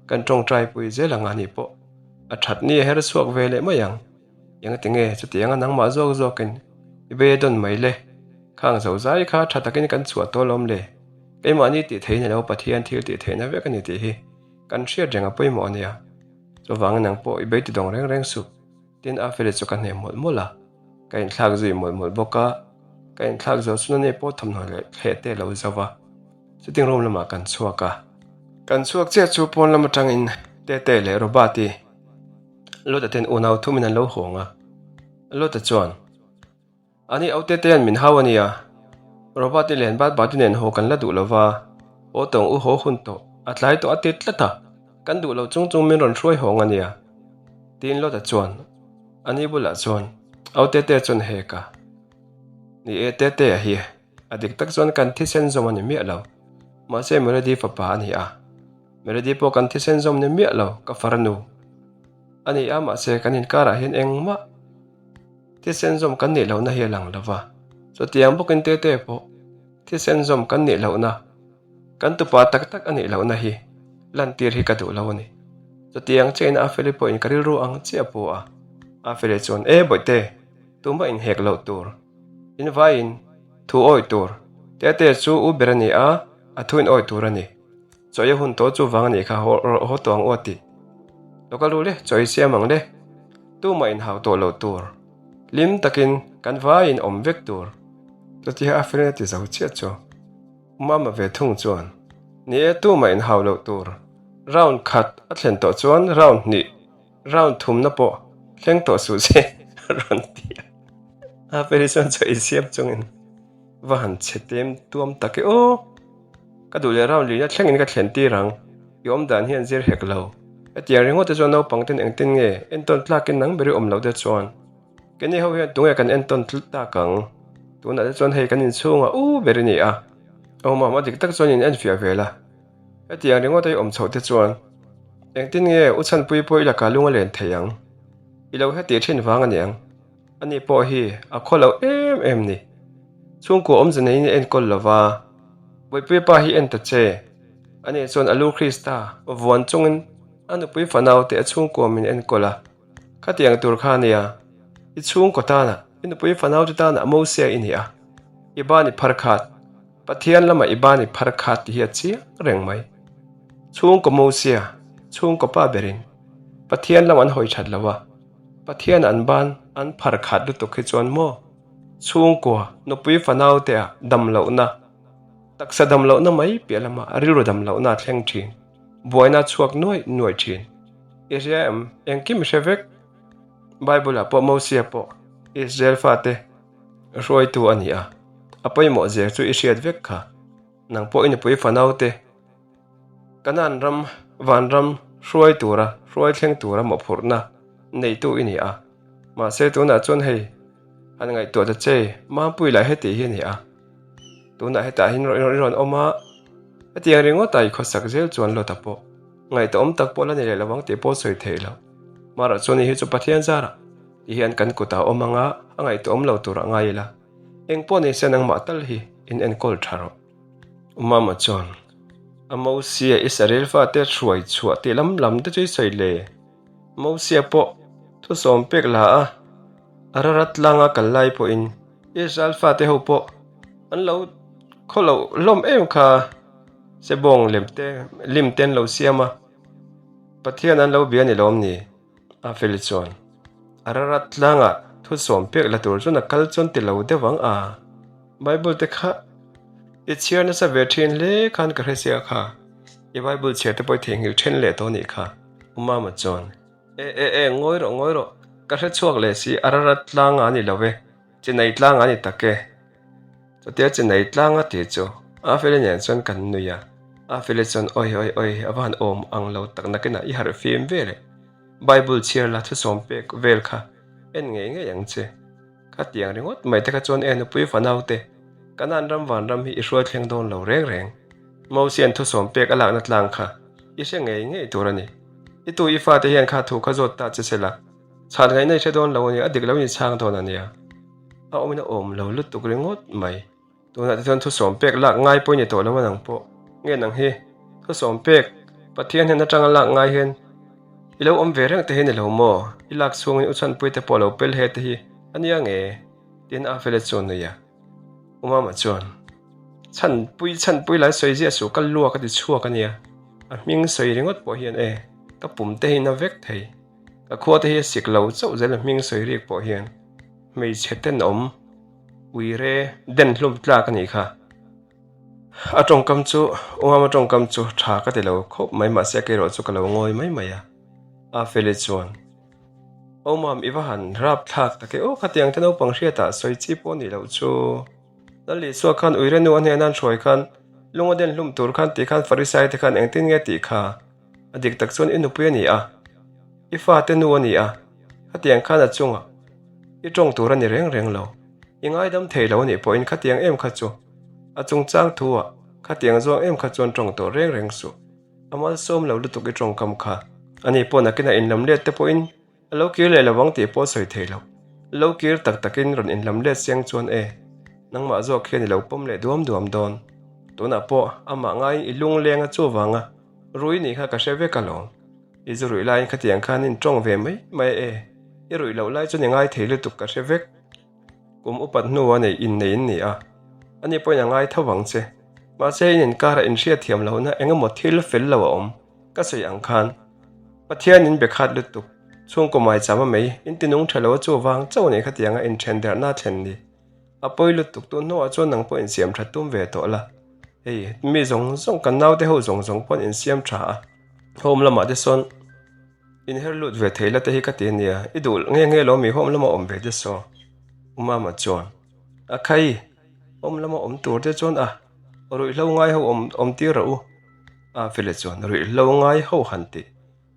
kan tawngtai pui zel ang a ni pawh a that ni a her chhuak ve leh mai ang. Engati nge chutianga nangmah zawk zawkin i bei dawn mai le? Khang zo zai kha tha takin kan chhuah tawh lawm le? Keimahni tih theih ni lo Pathian thil tih theihna vek a ni tih hi kan hriat reng a pawimawh a nia. Chuvangin nang pawh i bei ti dawng reng reng suh. Tin Afeli chu ka hne mawlh mawlh a, ka inthlak zui mawlh mawlh bawk a, ka inthlak zawh chuan ani pawh thawmhnaw leh thleh te a lo zo va, sitting room lamah kan chhuak a. Kan chhuak chiah chu pawn lam atangin Tete leh Robert-i Lota ten unau thumin an lo hawng a, Lota chuan, Ani au Tetea'n min hau a nia, Robert-i len bat bati nen haw kan la duh lo va, haw tawng u haw hun tawh, a tlai tawh a ti tlat a, kan duh lo chung chung min rawn hruai hawng a nia. Tiin Lota chuan ani bulah chuan au Tetea chuan hek a, Ni e Tetea hi a dik tak chuan kan thisen zawm a ni miah lo, mahse Melody fapa a ni a, Melody pawh kan thisen zawm ni miah lo ka farnu a ni a, mahse kan inkarah hian engmah Thisen zawm kan nih lohna hi a lang lo va, chutiang bawkin Tete pawh thisen zawm kan nih lohna, kan tupa tak tak a nih lohna hi lantir hi ka duh lo a ni. Chutiang chiahin Afeli pawhin ka rilru ang chiah a pu a, Afeli chuan, E Bawihte, tumah inhek loh tur, invaiin thu awi tur, Tete chu u ber a ni a, a thu in awi tur a ni. Chawi a hun tawh chu vang a nih kha haw rawh haw tawh ang u a ti. Lo kal ru le, chawi siam ang le. Tumah inhau tawh loh tur. Hlim takin kan vaiin awm vek tur. Chutia a friend a ti zo chiah chu Mama ve thung chuan, Ni e, tumah inhau loh tur. Round khat a thlen tawh chuan round hnih, round thumna pawh thleng tawh suh se a rawn ti a. A feli chuan chawi siam chungin va han chhe tem tuam tak e aw. Ka duh leh round lina thlengin ka thlen tir ang, i awm dan hian zir hek lo. Hetiang ringawt te chuan naupang ten engtin nge entawn tlakin nang ber i awm loh te chuan keini ho hian tunge kan entawn tlut tak ang? Tunah te chuan hei kan inchhungah u ber i ni a, awmam a dik tak chuan in enfiah ve la. Hetiang ringawt a i awm chhoh te chuan engtin nge u chhanpui pawh i lakah lung a len thei ang? I lo heti thin vang a niang. Ani pawh hi a khaw lo em em ni. Chhungkua awmze neiin a enkawl lo va, Bawihpuia pa hi en ta che. Ani chuan a lu Krista vuan chungin a nupui fanaute a chhungkua min enkawl a. Khatiang tur kha ania, i chhungkaw tana, i nupui fanaute tana Mosia i ni a, i ban i phar khat, Pathian lama i ban i phar khat tih hi a chiang reng mai. Chhungkaw Mosia, chhungkaw pa berin Pathian lam an hawi that lo a. Pathian an ban an phar khat lutuk hi chuan maw chhungkua nupui fanau te ah dam lohna taksa dam lohna mai piah lamah rilru dam lohna a thleng thin, buaina a chhuak nuai nuai thin. I hria em? Engkim i hre vek. Bible ah pawh Mosia pawh Israel fate hruaitu a ni a. A pawimawh zia chu i hriat vek kha. Nang pawh i nupui fanaute Kanaan ram, vanram hruai tura, hruai thleng tura mawhphurhna neitu i ni a. Mahse tunah chuan hei han ngaihtuah ta che, Mampui lah heti hi a ni a. Tunah hetah hian i rawn awm a, hetiang ringawt a i khawsak zel chuan Lota pawh ngaihtuahawm tak pawh la ni leh lovang tih pawh sawi theih loh. Mahrawh chuan i hi chu Pathian zarah ti hian kan kutah a awm ang a, a ngaihtuahawm lo turah ngai ila. Eng pawh ni se nangmah tal hi in enkawl tha rawh. Umama chuan, A Mosia Israel fate hruai chhuah tih lam lam te chu i sawi le. Mosia pawh thusawm pek la a, Ararat tlanga kal lai pawhin Israel fate ho pawh an lo khaw loh hlawm em kha Sebawng lem te lim te an lo siam a, Pathian an lo bia ni lawm ni? A fel chuan Ararat tlangah thusawm pek la tur chuan a kal chuan ti lo deuh ang a, Bible te kha i chhiar nasa ve thin hle khan ka hre sia kha, i Bible chhiar te pawh i theihnghilh then leh tawh anih kha, U Mama chuan E e e, ngawi rawh ngawi rawh, ka hre chhuak leh si Ararat tlangah a ni lo e, Chinai tlangah a ni tak e. Chutia Chinai tlanga tih chu Afeli nen chuan kan nui a, Afeli chuan Awi awi awi a va han awm ang lo tak nakinah i harh fim vel e, Bible chhiar la thusawm pek vel kha en ngei ngei ang che. Khatiang ringawt mai te kha chuan e nupui fanaute, Kanaan ram vanram hi i hruai thleng dawn lo reng reng. Mosian thusawm pek a lakna tlang kha i hre ngei ngei tur a ni. I tu i fate hian kha thu kha zawt ta che se la, chhan ngaihna i hre dawn lo a nia, a dik lo in i chhang dawn a nia. A awmin a awm lo lutuk ringawt mai. Tunah te chuan thusawm pek lak ngai pawh i ni tawh lo a nang pawh. Nge nang hi thusawm pek Pathian hnen atanga lak ngai hian i lo awm ve reng te hi ni lo maw? I lak chhungin u chhanpui te pawh lo pel he te hi a nia nge? Tiin Afela chu a nui a. U Mama chuan, Chhanpui chhanpui lai sawi ziah suh ka luak a ti chhuak a nia. A hming sawi ringawt pawh hian e, ka pum te hi na vek thei. Ka khua te hi a sik lo chauh zel a hming sawi rik pawh hian hmeichhe tenawm Uire den hlum tlak a nih kha. A tawngkam chu, Uama tawngkam chu tha ka ti lo khawp mai mahse kerawh chu ka lo ngawi mai mai a. A Feli chuan, Aw mam i va han rap thlak tak e aw khatiang te naupang hriatah sawi chi pawh nih loh chu. Lal Isua khan uire nu a hnena an hruai khan lung a den hlum tur khan tih khan Farisai te khan engtin nge tih kha a dik tak chuan i nupui a ni a, i fate nu a ni a, khatiang khan a chungah i tawng tur a ni reng reng lo. I ngaidam thei lo a nih pawhin khatiang em kha chu a chungchang thu-ah khatiang zawng em kha chuan tawng tawh reng reng suh. A malsawm lo lutuk i tawngkam kha. Ani pawh nakinah inlam let te pawhin a lo kir leh lo ang tih pawh sawi thei lo. Lo kir tak takin rawn inlam let siang chuan e, nangmah zawk hian i lo pawm leh duam duam dawn. Tunah pawh amah ngaiin i lungleng a chuvanga rui nih kha ka hre vek alawm. I zu ruih laiin khatiang khan in tawng ve mai mai e, i ruih loh lai chuan i ngai thei lutuk ka hre vek. Kum upat hnua nei innei in ni a, ani pawhin a ngai tho vang che. Mahse in inkarah inhriatthiam lohna eng emaw thil fel lo a awm, ka sawi ang khan. Pathian in be khat lutuk, chhungkaw maicham a mei, in ti nung tha lo a chuvang chauh nei khatianga inthen derhna thlen ni. A pawi lutuk tun hnuah chuan nang pawh insiam tha tum ve tawh la. Hei, mi zawng zawng kan naute ho zawng zawng paw'n insiam tha a, home lamah te sawn inher lut ve thei la te hi ka ti a nia, i duh nge nge lo mi home lama awm ve te saw? U Mama chuan, A khai, home lama awm tur te chuan a, ruihhlo ngai ho awm awm tir rawh u. A Fela chuan, Ruihhlo ngai ho han ti,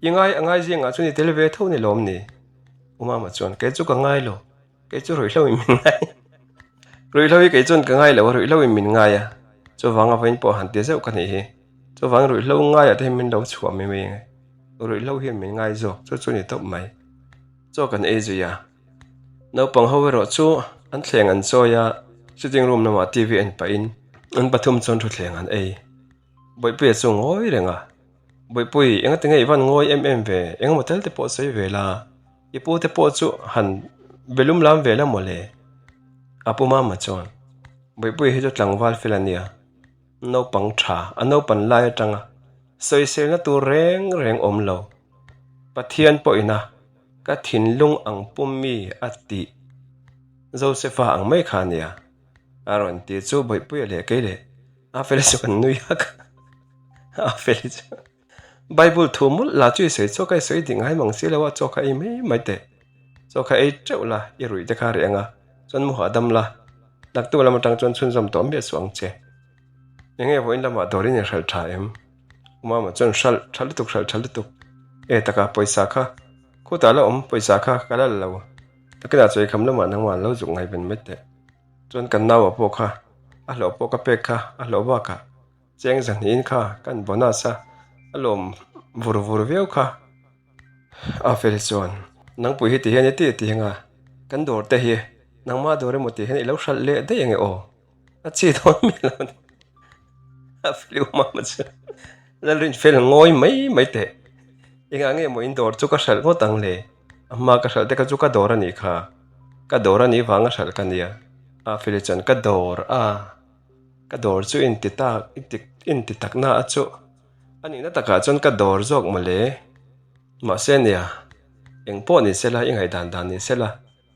i ngai a ngai zingah chuan i tel ve tho ni lawm ni? U Mama chuan, Kei chu ka ngai lo, Kei chu ruihhlo in min ngai. Ruihhlo hi kei chuan ka ngai lo a, ruihhlo in min ngai a. Chuvang avain pawh han ti zeuh ka nih hi. Chuvang ruihhlo ngaiah te hian min lo chhuah mai mai ang e. Ruihhlo hian min ngai zawk, chu chu ni tawp mai. Chaw kan ei zui a. Naupang ho erawh chu an thleng an chawi a, sitting room lamah TV en pahin an pathum chuan thutthleng an ei. Bawihpuia chu ngawi reng a. Bawihpui, engati nge i van ngawi em em ve? Engemaw tel te pawh sawi ve la. I pu te pawh chu han be lum lam ve la maw le? A pu Mama chuan, Bawihpui hi chu tlangval fel a nia, naupang tha, a naupan lai atanga sawiselna tur reng reng awm lo. Pathian pawhina ka thinlung ang pum mi a tih Josepha ang mai kha a nia, a rawn ti chu Bawihpuia leh kei leh a fel chu kan nui hak a, a fel chu. Bible thu mawlh la chu i sawi chaw kha i sawi dik ngai mang si lo a, chaw kha ei mai mai teh. Chaw kha ei teuh la, i ruih te kha a reh ang a, chuan mu hahdam la. Naktuk lam atang chuan chhunzawm tawh miah suh ang che. Enge vawiin lamah dawrin in hralh tha em? Umama chuan hralh tha lutuk hralh tha lutuk. E taka pawisa kha khutah la awm pawisa kha ka la la lo. Takinah chawikham lamah nangmah an lo zuk ngaihven mai teh. Chuan kan naua pawh kha a hlawh pawh ka pek kha a hlawh bakah cheng zahnihin kha kan bonus a a lawm vur vur viau kha. A fel chuan nangpui hi ti hian i ti ti anga kan dawr te hi nangmah dawr emaw tih hian i lo hralh leh daih ange aw. A chi dawn miah lo a ni. A fel umama chu Lalrin fel ngawi mai mai teh. Engah nge maw in dawr chu ka hralh ngawt ang le? A hma ka hralh te kha chu ka dawr a nih kha. Ka dawr a nih vanga hralh ka nia. A feli chuan ka dawr a, ka dawr chu in ti tak, in ti tak na a chu. A nihna takah chuan ka dawr zawk mawle. Mahse nia, eng pawh ni sela, i ngaihdan dan ni sela.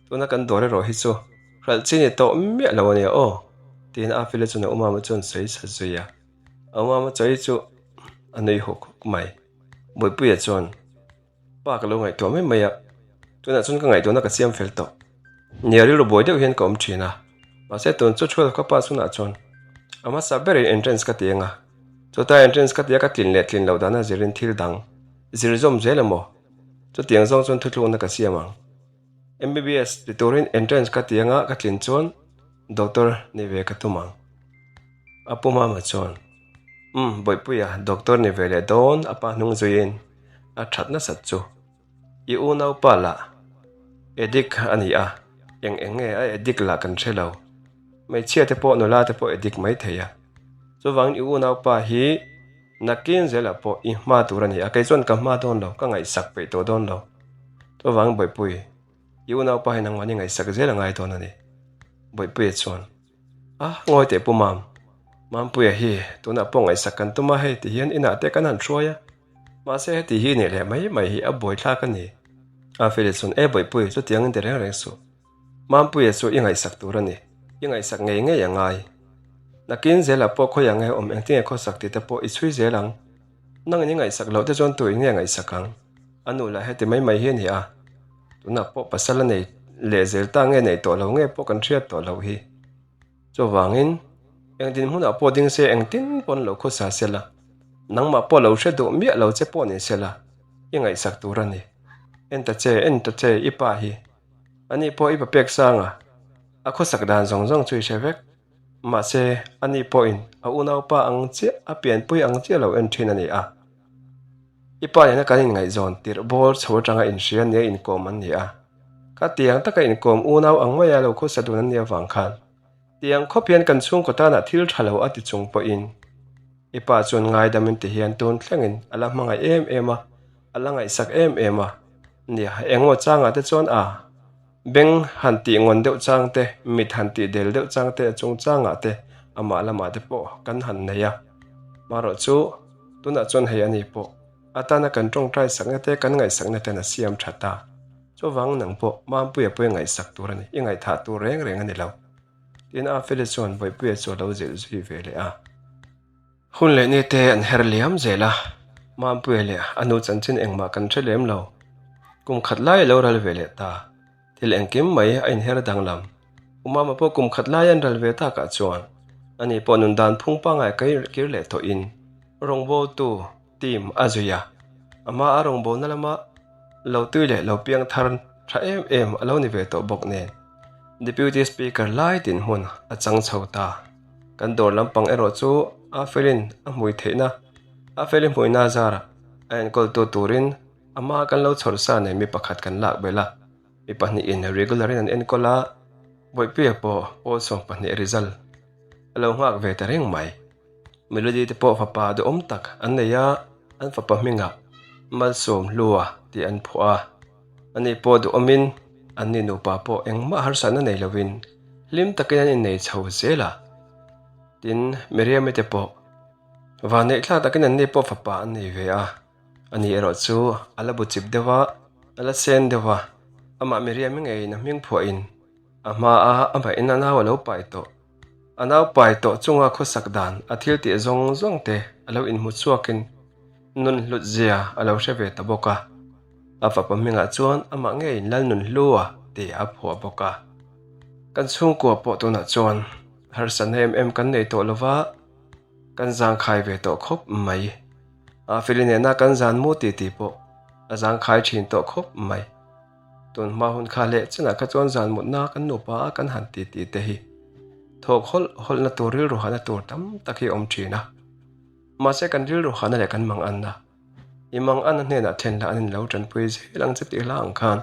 Tuna kan dawr erawh hi chu hralh chi ni tawh miah lo a nia aw, tiin a file chuan a umama chuan sawi sa zui a. A umama chawi chu a nui hawk hawk mai. Bawipuia chuan, Pa ka lo ngaihtuah mai mai a, tunah chuan ka ngaihtuahna ka siam fel tawh. Nia rilru buai deuh hian ka awm thin a, mahse tun chu 12 ka pass hunah chuan a hmasa berin entrance ka ti ang a, chuta entrance ka tia ka tlin leh tlin loh dana zirin thil dang zir zawm zel emaw chutiang zawng chuan thuthlukna ka siam ang. MBBS ti turin entrance ka ti anga ka tlin chuan doctor ni ve ka tum ang. A pu mama chuan, Umm, Bawihpuia, doctor ni ve leh dawn a pa hnung zuiin a that nasat chu. I unaupa lah addict a ni a, eng eng nge a addict lah kan hre lo. Hmeichhia te pawh nula te pawh addict mai thei a. Chuvangin i unaupa hi nakin zelah pawh i hma tur a ni a, kei chuan ka hma dawn lo, ka ngaihsak peih tawh dawn lo. Chuvang Bawihpui, i unaupa hi nangmah ni ngaihsak zel a ngai dawn a ni. Bawihpuia chuan, A, ngawi teh Pu Mam, Mampuia hi tunah pawh ngaihsak kan tum a hei ti hian inah te kan han hruai a, mahse heti hi nih leh mai mai hi a buaithlak a ni. A Feli chuan, E Bawihpui, chutiang in ti reng reng suh. Mampuia chu i ngaihsak tur a ni, i ngaihsak ngei ngei a ngai. Nakin zelah pawh khawi ang nge awm engtinge khawsak tih te pawh i chhui zel ang. Nangin i ngaihsak loh te chuan tu in nge ngaihsak ang? A nu lah heti mai mai hi a ni a, tunah pawh pasal a nei leh zel ta nge neih tawh lo nge pawh kan hriat tawh loh hi. Chuvangin, eng dinhmunah pawh ding se engtin pawn lo khawsa se la, nangmah pawh lo hre duh miah lo che pawh ni se la, i ngaihsak tur a ni. En ta che, en ta che, i pa hi. Ani pawh i pa pek sang a, a khawsak dan zawng zawng chu i hre vek. Mahse, ani pawhin a unaupa ang chiah, a pianpui ang chiah lo en thin a ni a. I pa nena kan inngaihzawn tirh bawr chho atanga inhria nia inkawm an ni a. Ka tiang taka inkawm unau ang maia lo khawsa dun an nih avang khan tiang khawp hian kan chhungkaw tanah thil tha lo a ti chung pawhin i pa chuan ngaidamin ti hian tun thlengin a la hmangaih em em a, a la ngaihsak em em a. Nia, engmaw changah te chuan a. Beng han tih ngawn deuh chang te, mit han tih del deuh chang te, chung changah te amah lamah te pawh kan han nei a. Marawh chu tunah chuan hei a ni pawh atana kan tawngtai sakna te kan ngaihsakna ten a siam tha ta. Chuvang nang pawh Mampuia pawh i ngaihsak tur a ni, i ngaihthah tur reng reng a ni lo. Tin Afeli chuan Bawihpuia chu a lo zilh zui ve leh a. Hun leh ni te an her liam zel a, Mampuia leh a nu chanchin engmah kan hre lem lo. Kum khat lai a lo ral ve leh ta. Thil engkim mai a inher danglam. U Mama pawh kum khat lai an ral ve takah chuan ani pawh nun dan phung pangngai kir leh tawhin rawngbawltu team a zui a. A hma a rawngbawlna lama lo tui leh lo piang thar tha em em a lo ni ve tawh bawk nen Deputy Speaker lai dinhmun a chang chho ta. Kan dawr lampang erawh chu a felin a hmui theihna, a feli hmuihna zarah a enkawltu turin a hma kan lo chhawr sa nen mi pakhat kan lak belh a, mi pahnihin regular in an enkawl a, Bawihpuia pawh pawl 12 result a lo nghak ve ta reng mai. Melody te pawh fapa duhawm tak an nei a, an fapa hmingah Malsawmhlua tih an phuah a, ani pawh duhawmin anni nupa pawh engmah harsatna nei lovin hlim takin an innei chho zel a. Tin, Miriam-i te pawh vanneih thlak takin anni pawh fapa an nei ve a, ani erawh chu a la bu chip deuh a, a la sen deuh a, amah Miriam-i ngeiin a hming phuahin a hmaa amahin a nau a lo pai tawh. A nau pai tawh chunga khawsak dan a thil tih zawng zawng te a lo inhmu chhuakin nun hlut zia a lo hre ve ta bawk a. A fapa hmingah chuan amah ngeiin Lalnunhlua tih a phuah bawk a. Kan chhungkua pawh tunah chuan harsatna em em kan nei tawh lova, kan zangkhai ve tawh khawp mai. A feli nena kan zan mu ti tih pawh a zangkhai thin tawh khawp mai. Tun hma hun kha leh chenah kha chuan zan mutna kan nupa a kan han ti tih te hi thawk hawlh hawlhna tur rilru hahna tur tam tak hi a awm thin a. Mahse kan rilru hahna leh kan manganna I manganna hnenah thlen lah an in lo tanpui zel ang che tih hla ang khan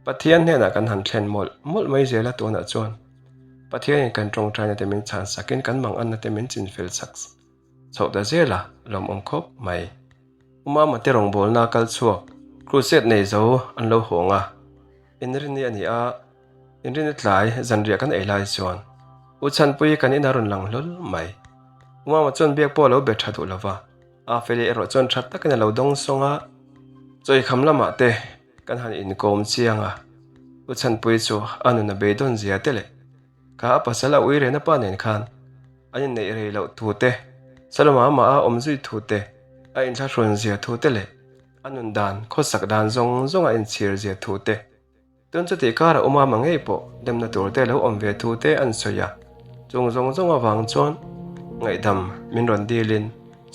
Pathian hnenah kan han thlen mawlh mawlh mai zel a tunah chuan Pathianin kan tawngtaina te min chhan sakin kan manganna te min chinfel sak chhoh ta zel a lawmawm khawp mai. Umama te rawngbawlna kal chhuak crusade nei zo an lo hawng a, inrinni a ni a, inrinni tlai zanriah kan ei lai chuan U Chhanpui kan ina rawn lang hlawl mai. Umama chuan biak pawh a lo be tha duh lo va. A feli erawh chuan tha takin a lo dawng sawng a, chawikham lamah te kan han inkawm chiang a, U Chhanpui chu a nun a beidawn zia te leh kha a pasal a ui rehna pa nen khan an inneih rei loh thu te, Saloma amah a awm zui thu te, a inthlahrun zia thu te leh a nun dan khawsak dan zawng zawng a inchhir zia thu te. Tun chutih karah Umama ngei pawh demna tur te lo awm ve thu te an sawi a, chung zawng zawng avang chuan ngaihdam min rawn dilin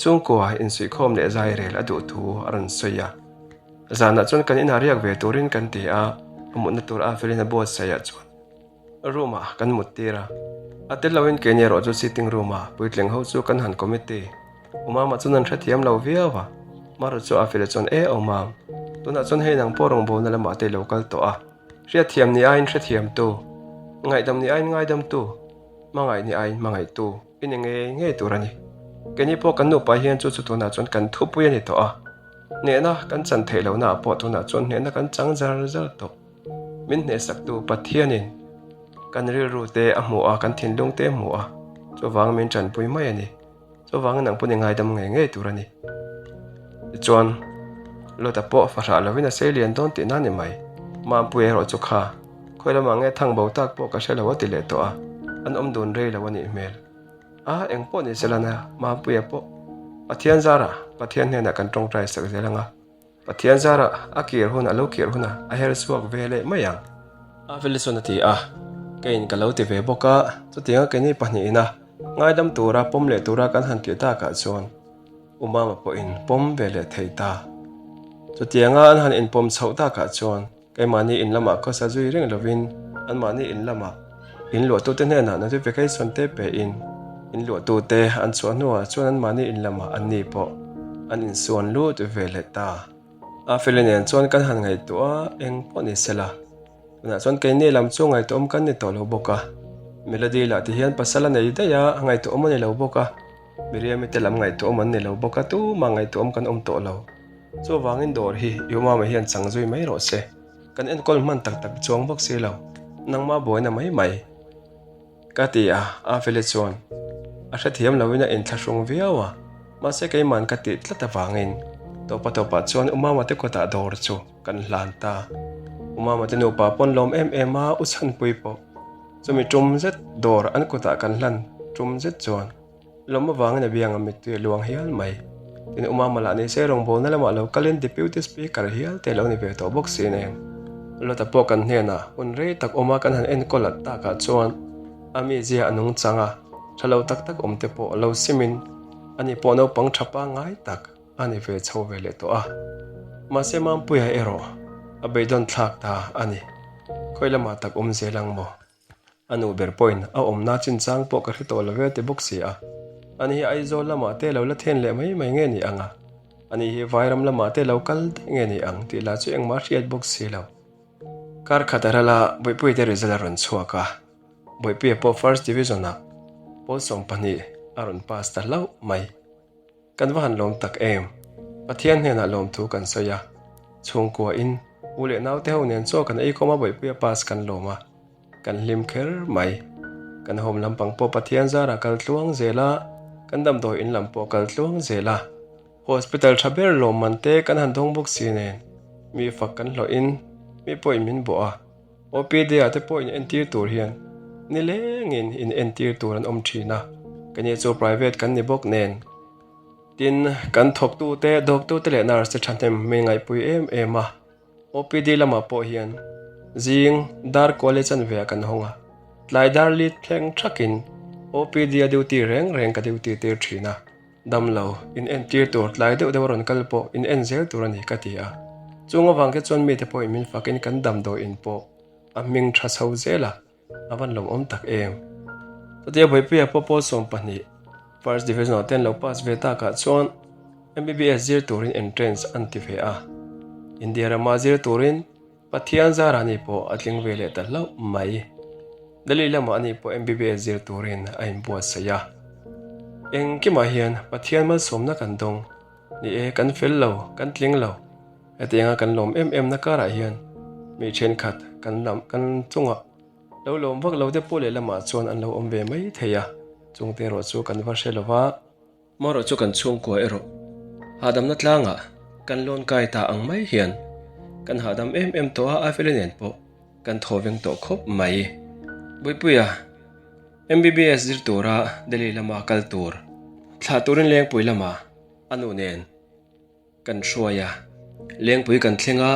chhungkua insuihkhawm leh zai rel a duh thu a rawn sawi a. Zanah chuan kan inah riak ve turin kan ti a, a mutna tur a felin a buatsaihah chuan room ah kan mut tir a, a tel loin keini erawh chu sitting room ah puitling ho chu kan han committee. Umama chuan an hrethiam lo viau a, Maru chu a file chuan e Umam, tunah chuan hei nang pawh rawngbawlna lamah te i lo kal tawh a, hriatthiam ni aiin hrethiamtu, ngaihdam ni aiin ngaidamtu, hmangaih ni aiin hmangaihtu i ni ngei ngei tur a ni. Keini pawh kan nupa hian chu chu tunah chuan kan thupui a ni tawh a, hnehna kan chan theih lohnaah pawh tunah chuan hnehna kan chang zar zar tawh. Min hnehsaktu Pathianin kan rilru te a hmu a, kan thinlung te a hmu a, chuvang min tanpui mai a ni. Chuvangin nang pawh ni ngaidam ngei ngei tur a ni. Tichuan, Lota pawh fahrah lovin a sei lian dawn tihna a ni mai. Mampui erawh chu kha, khawi lamah nge thang bo tak pawh ka hre lo a ti leh tawh a, an awm dun rei lo a nih hmel. A, eng pawh ni sela na, Mampuia pawh Pathian zarah Pathian hnenah kan tawngtai sak zel ang a. Pathian zarah a kir hun a lo kir hunah a her chhuak ve leh mai ang. Aveli chuan a ti a, keiin ka lo ti ve bawk a, chutianga keini pahnihin a ngaidam tura pawm leh tura kan han tih takah chuan U Mama pawhin pawm ve leh thei ta. Chutianga an han inpawm chhoh takah chuan Keimahni in lamah khawsa zui reng lovin anmahni in lamah in luahtute hnenah notification te pein in luahtute an chhuah hnuah chuan anmahni in lamah anni pawh an insuan lut ve leh ta. A feli nen chuan kan han ngaihtuah a, eng pawh ni sela. Tunah chuan keini lam chu ngaihtuahawm kan ni tawh lo bawk a, Melody lah ti hian pasal a nei daih a, ngaihtuahawm a ni lo bawk a, Miriami te lam ngaihtuahawm an ni lo bawk a, tumah ngaihtuahawm kan awm tawh lo. Chuvangin dawr hi i umama hian chang zui mai rawh se. Kan enkawl hman tak tak chuang bawk si lo. Nangmah buaina mai mai. Ka ti a, Aveli chuan a hrethiam loin a inthlahrung viau a, mahse keiman ka tih tlat avangin tawpa tawpah chuan Umama te kawtah dawr chu kan hlan ta. Umama te nupa pawn lawm em em a, U Chhanpui pawh chumi tum zet dawr an kutah kan hlan tum zet chuan Lawm avangin a biang a mittui a luang hial mai. Tin, Umama lah ni se rawngbawlna lamah lo kalin Deputy Speaker hial te lo ni ve tawh bawk si nen. Lota pawh kan hnenah hun rei tak awma kan han enkawl at takah chuan a mizia a nung chang a, tha lo tak tak awm te pawh lo simin ani pawh naupang tha pangngai tak a ni ve chho ve leh tawh a. Mahse Mampuia erawh a beidawn thlak ta a ni. Khawi lamah tak awm zel ang maw? A nu ber pawhin a awmna chinchang pawh ka hre tawh lo ve ti bawk si a. Ani hi Aizawl lamah te lo la then leh mai mai nge ni ang a? Ani hi Vairam lamah te lo kal daih nge ni ang tih lah chu engmah hriat bawk si lo. Kar khat a ral a, Bawihpuite result a rawn chhuak a. Bawihpuia pawh First Division-ah pawl 12 a rawn pass ta hlauh mai. Kan va han lawm tak em? Pathian hnenah lawmthu kan sawi a, chhungkua in u leh naute ho nen chaw kan ei khawm a bawihpuia pass kan lawm a, kan hlim kher mai. Kan home lampang pawh Pathian zarah kal tluang zel a, kan damdawi in lam pawh kal tluang zel a. Hospital tha ber lawmman te kan han dawng bawk si nen, mi fak kan hlawh in mi pawhin min bawh a. OPD-ah te pawh in entir tur hian nilengin in entir tur an awm thin a, keini chu private kan ni bawk nen. Tin, kan thawktute, doctor-te leh nurse-te thahnem min ngaihpui em em a, OPD lamah pawh hian zing dar kual leh chanve ah kan hawng a. Tlai dar lit thleng thakin OPD a duty reng reng ka duty tir thin a, damlo in entir tur tlai deuh deuh a rawn kal pawh in en zel tur a ni ka ti a. Chung avang te chuan mite pawhin min fakin kan damdawiin pawh a hming tha chho zel a. A van lo awm tak em? Chutia Bawipuia pawh pawl 12 First Division ah te an lo pass ve takah chuan MBBS zir turin entrance an ti ve a. India rama zir turin Pathian zara ani pawh a tling ve leh ta hlauh mai. Delhi lamah ani pawh MBBS zir turin a inbuatsaih a. Engkimah hian Pathian malsawmna kan dawng. Ni e, kan fel lo, kan tling lo. Hetianga kan lawm em em na karah hian mi thenkhat kan lam kan chungah lo lawm vak lo te pawh lehlamah chuan an lo awm ve mai thei a, chungte erawh chu kan va hre lo va. Marawh chu kan chhungkua erawh hahdamna tlangah kan lawn kai ta ang mai hian kan hahdam em em tawh a, Aifeli nen pawh kan thaw veng tawh khawp mai. Buipuia MBBS zir tura Delhi lama kal tur thlah turin Lengpui lamah a nu nen Kan hruai a, lengpui kan thleng a,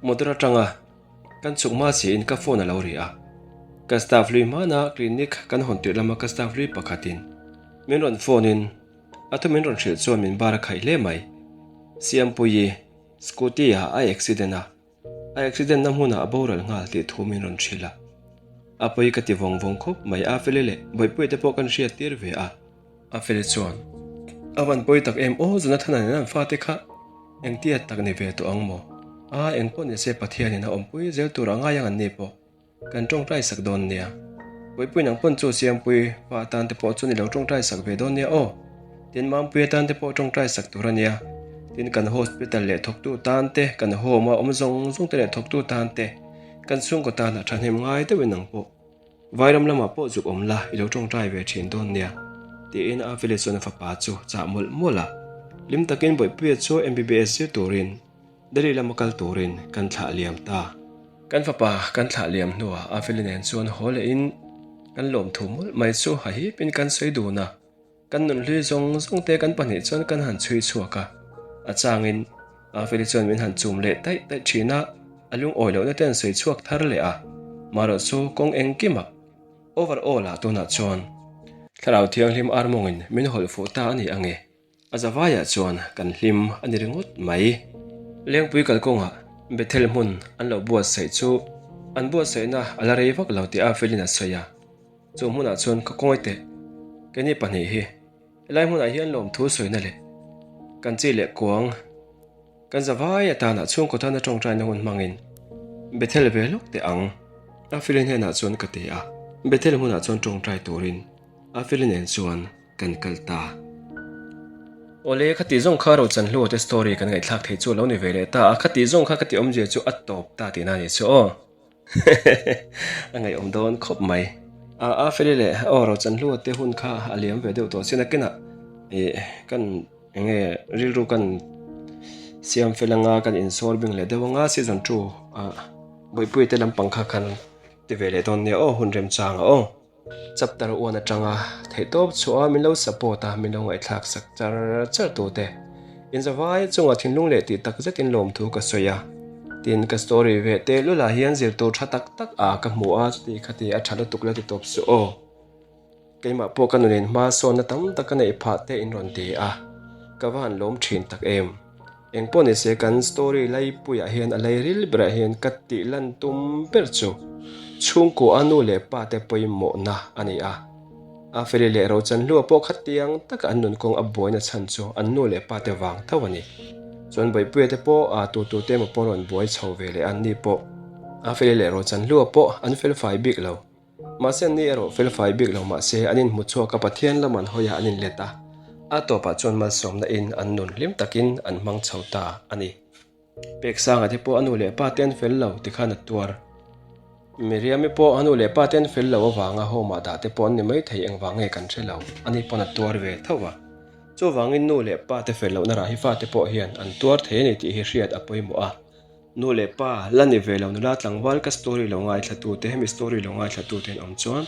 motor atanga kan chhuk hma siin ka phone a lo ri a. Ka staff hlui hmana clinic kan hawn tirh lama ka staff hlui pakhatin min rawn phone in a thu min rawn hrilh chuan min bar a khaih hle mai. Siampuii scooty ah a accident a. A accident na hmunah a boral nghal tih thu min rawn hrilh a. A pawi ka ti vawng vawng khawp mai a Feli leh Bawihpuia te pawh kan hriat tir ve a. A Feli chuan, A van pawi tak em aw Jonathan-a nen an fate kha engtia tak ni ve tawh ang maw? A engpawh nise Pathianin a awmpui zel tur a ngai ang an ni pawh. Kan tawngtai sak dawn nia. Puipui nang pawn chu Siampui pa atan te pawh chuan i lo tawngtai sak ve dawn nia aw. Tin Mampui atan te pawh tawngtai sak tur a nia. Tin kan hospital leh thawktu tan te, kan home a awm zawng zawng te leh thawktu tan te, kan chhungkaw tan a thahnem ngai deuhin nang pawh Vairam lamah pawh zuk awm la i lo tawngtai ve thin dawn nia. Tiin a village chuan a fapa chu chah mawlh mawlh a. Hlim takin Bawihpuia chu MBBS zir turin Delhi lama kal turin kan thlah liam ta. Kan fapa kan thlah liam hnuah Afeli nen chuan haw lehin kan lawmthu mawlh mai chu ha hipin kan sawi dun a. Kan nunhlui zawng zawng te kan pahnih chuan kan han chhui chhuak a. A changin Afeli chuan min han chum leh taih taih thin a, a lungawi lohna te an sawi chhuak thar leh a. Marawh chu kawng engkimah over all ah tunah chuan Thlarau Thianghlim armawngin min hawlh fuh ta a ni ang e. A zavaiah chuan kan hlim a ni ringawt mai. Lengpui kalkawngah Bethel hmun an lo buatsaih chu an buatsaihna a la rei vak lo tih a Felin a sawi a. Chu hmunah chuan ka kawi teh. Keini pahnih hi helai hmunah hian lawmthu sawina leh kan chi leh kuang kan zavai atana chhungkaw tana tawngtaina hun hmangin Bethel ve lawk teh ang a Felin hnenah chuan ka ti a. Bethel hmunah chuan tawngtai turin a Felin nen chuan kan kal ta. Awle, khati zawng kha Rochanhlua te story kan ngaihthlak thei chu a lo ni ve leh ta a, khati zawng kha ka ti awmzia chu a tawp ta tihna a ni chu aw. A ngaihawm dawn khawp mai. A a Feli leh aw Rochanhlua te hun kha a liam ve deuh tawh sin a kinah ih kan eng nge rilru kan siam fel anga kan insawr bing leh deuh anga season 2 ah Bawihpuia te lampang kha kan ti ve leh dawn nia aw hun remchang ah aw. Chapter 1 atanga theihtawp chhuah a min lo support a, min lo ngaihthlak sak char char tute. Inzavai chungah thinlung leh tih tak zetin lawmthu ka sawi a. Tin, ka story ve tehlul ah hian zirtur tha tak tak a ka hmu a, chuti khati a tha lutuk la ti tawp suh aw. Keimah pawh ka nunin hma sawnna tam tak ka neih phah te in rawn ti a, ka va han lawm thin tak em. Engpawh nise kan story laipuiah hian a lairil berah hian ka tih lan tum ber chu chhungkua a nu leh pa te pawimawhna a ni a. Afeli leh Rochanhlua pawh khatiang taka an nunkawng a buaina chhan chu an nu leh pa te vang tho a ni. Chuan Bawihpuia te pawh a tu tu te emaw pawh rawn buai chho ve leh a, ni pawh Afeli leh Rochanhlua pawh an felfai bik lo. Mahse an ni erawh felfai bik lo mahse an inhmu chhuak a Pathian lam an hawi a an inlet a, a tawpah chuan malsawmna in an nun hlim takin an hmang chho ta a ni. Peksanga te pawh a nu leh pa te an fel lo tikhan a tuar. Miriami pawh a nu leh pa te an fel lo avanga home ah dah te pawh an ni maithei engvang nge kan hre lo, ani pawn a tuar ve tho va. Chuvangin nu leh pa te fel lohna rah hi fate pawh hian an tuar thei a ni tih hi hriat a pawimawh a. Nu leh pa la ni ve lo nula tlangval ka story lo ngaithla tu te hemi story lo ngaithla tu te an awm chuan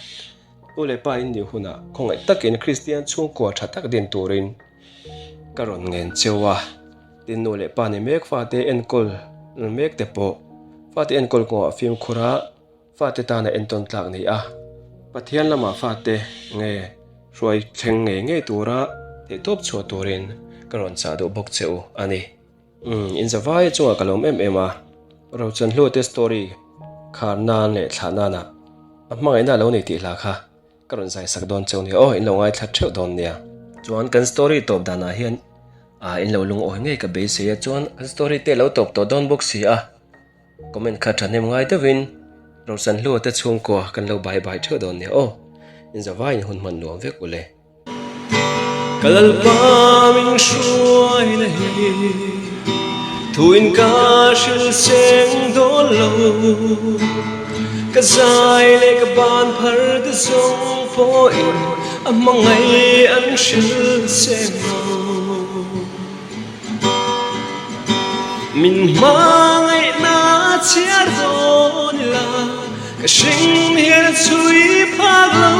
nu leh pa in nih hunah khawngaih takin Kristian chhungkua tha tak din turin ka rawn ngen cheu a, tin nu leh pa ni mek fate enkawl mek te pawh fate enkawl kawngah fimkhur a fate tana entawn tlak ni a. Pathian lama fate nge hruai thleng ngei ngei tura theihtawp chhuah turin ka rawn chah duh bawk che u a ni. Umm, in zavai chungah ka lawm em em a, Rochanhlute story khar nan leh thlah nanah a hmangaihna a lo nei tih hla kha ka rawn zai sak dawn cheu nia aw, in lo ngaithla theuh dawn nia. Chuan kan story tawp danah hian ah in lo lungawi ngei ka beisei a, chuan kan story te a lo tawp tawh dawn bawk si a. Comment kha thahnem ngai deuhin Rosanhlua te chhungkua kan lo bai bai theuh dawn nia aw. In zavaiin hun hman nuam vek ule. Ka Lalpa min hruaina hi thuin ka hril seng dawn lo. Ka zai leh ka ban phar te zawng pawhin a hmangaih an hril seng lo. Min hmangaihna chhiar dawn ila ka hring hian a chhui phak lo.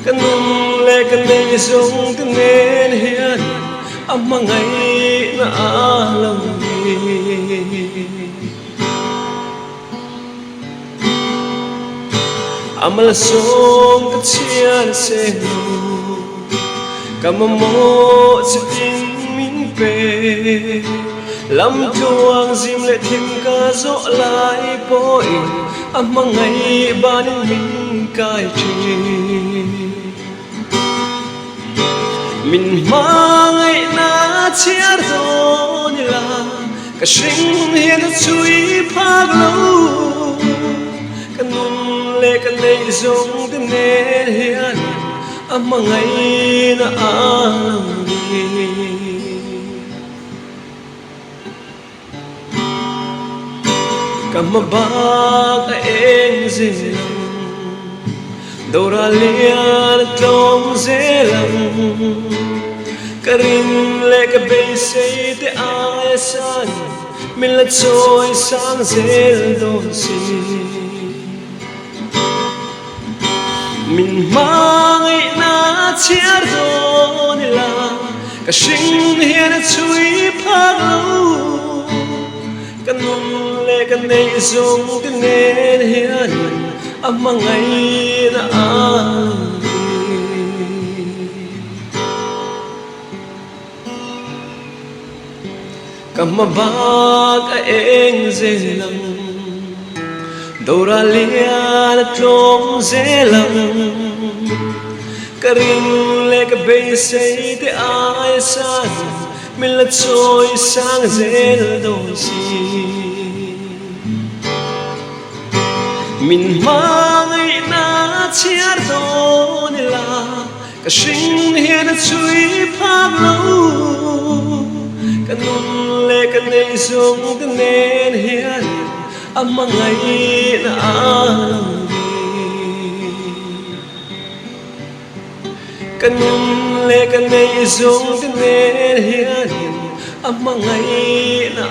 Ka nun leh ka nei zawng te nen hian a hmangaihna a lo ni. A malsawm ka chhiar seng lo, ka mamawh chitin min pe. Lam tluang zim leh thim ka zawh lai pawhin a hmangaih banin min kai thin. Min hmangaihna chhiar dawn ila ka hring hian a chhui phak lo. Ka nun leh ka neih zawng te nen hian a hmangaihna a lo ni. Ka hma bak a eng zel ang, Dora lian a tlawm zel ang. Ka rin leh ka beisei te aia san, min la chawi sang zel dawn si. Min hmangaihna chhiar dawn ila ka hring hian a chhui phak lo. Ka nun leh ka neih zawng te nen hian a hmangaihna a lo ni. Ka hma bak a eng zel ang, Dora lian a tlawm zel ang. Ka ring leh ka beisei te aia san, min la chawi sang zel dawn si. Min hmangaihna chhiar dawn ila. Ka hring hian a chhui phak lo, ka nun leh ka neih zawng te nen hian a hmangaihna a lo ni. Ka nun leh ka neih zawng te nen hian a hmangaihna.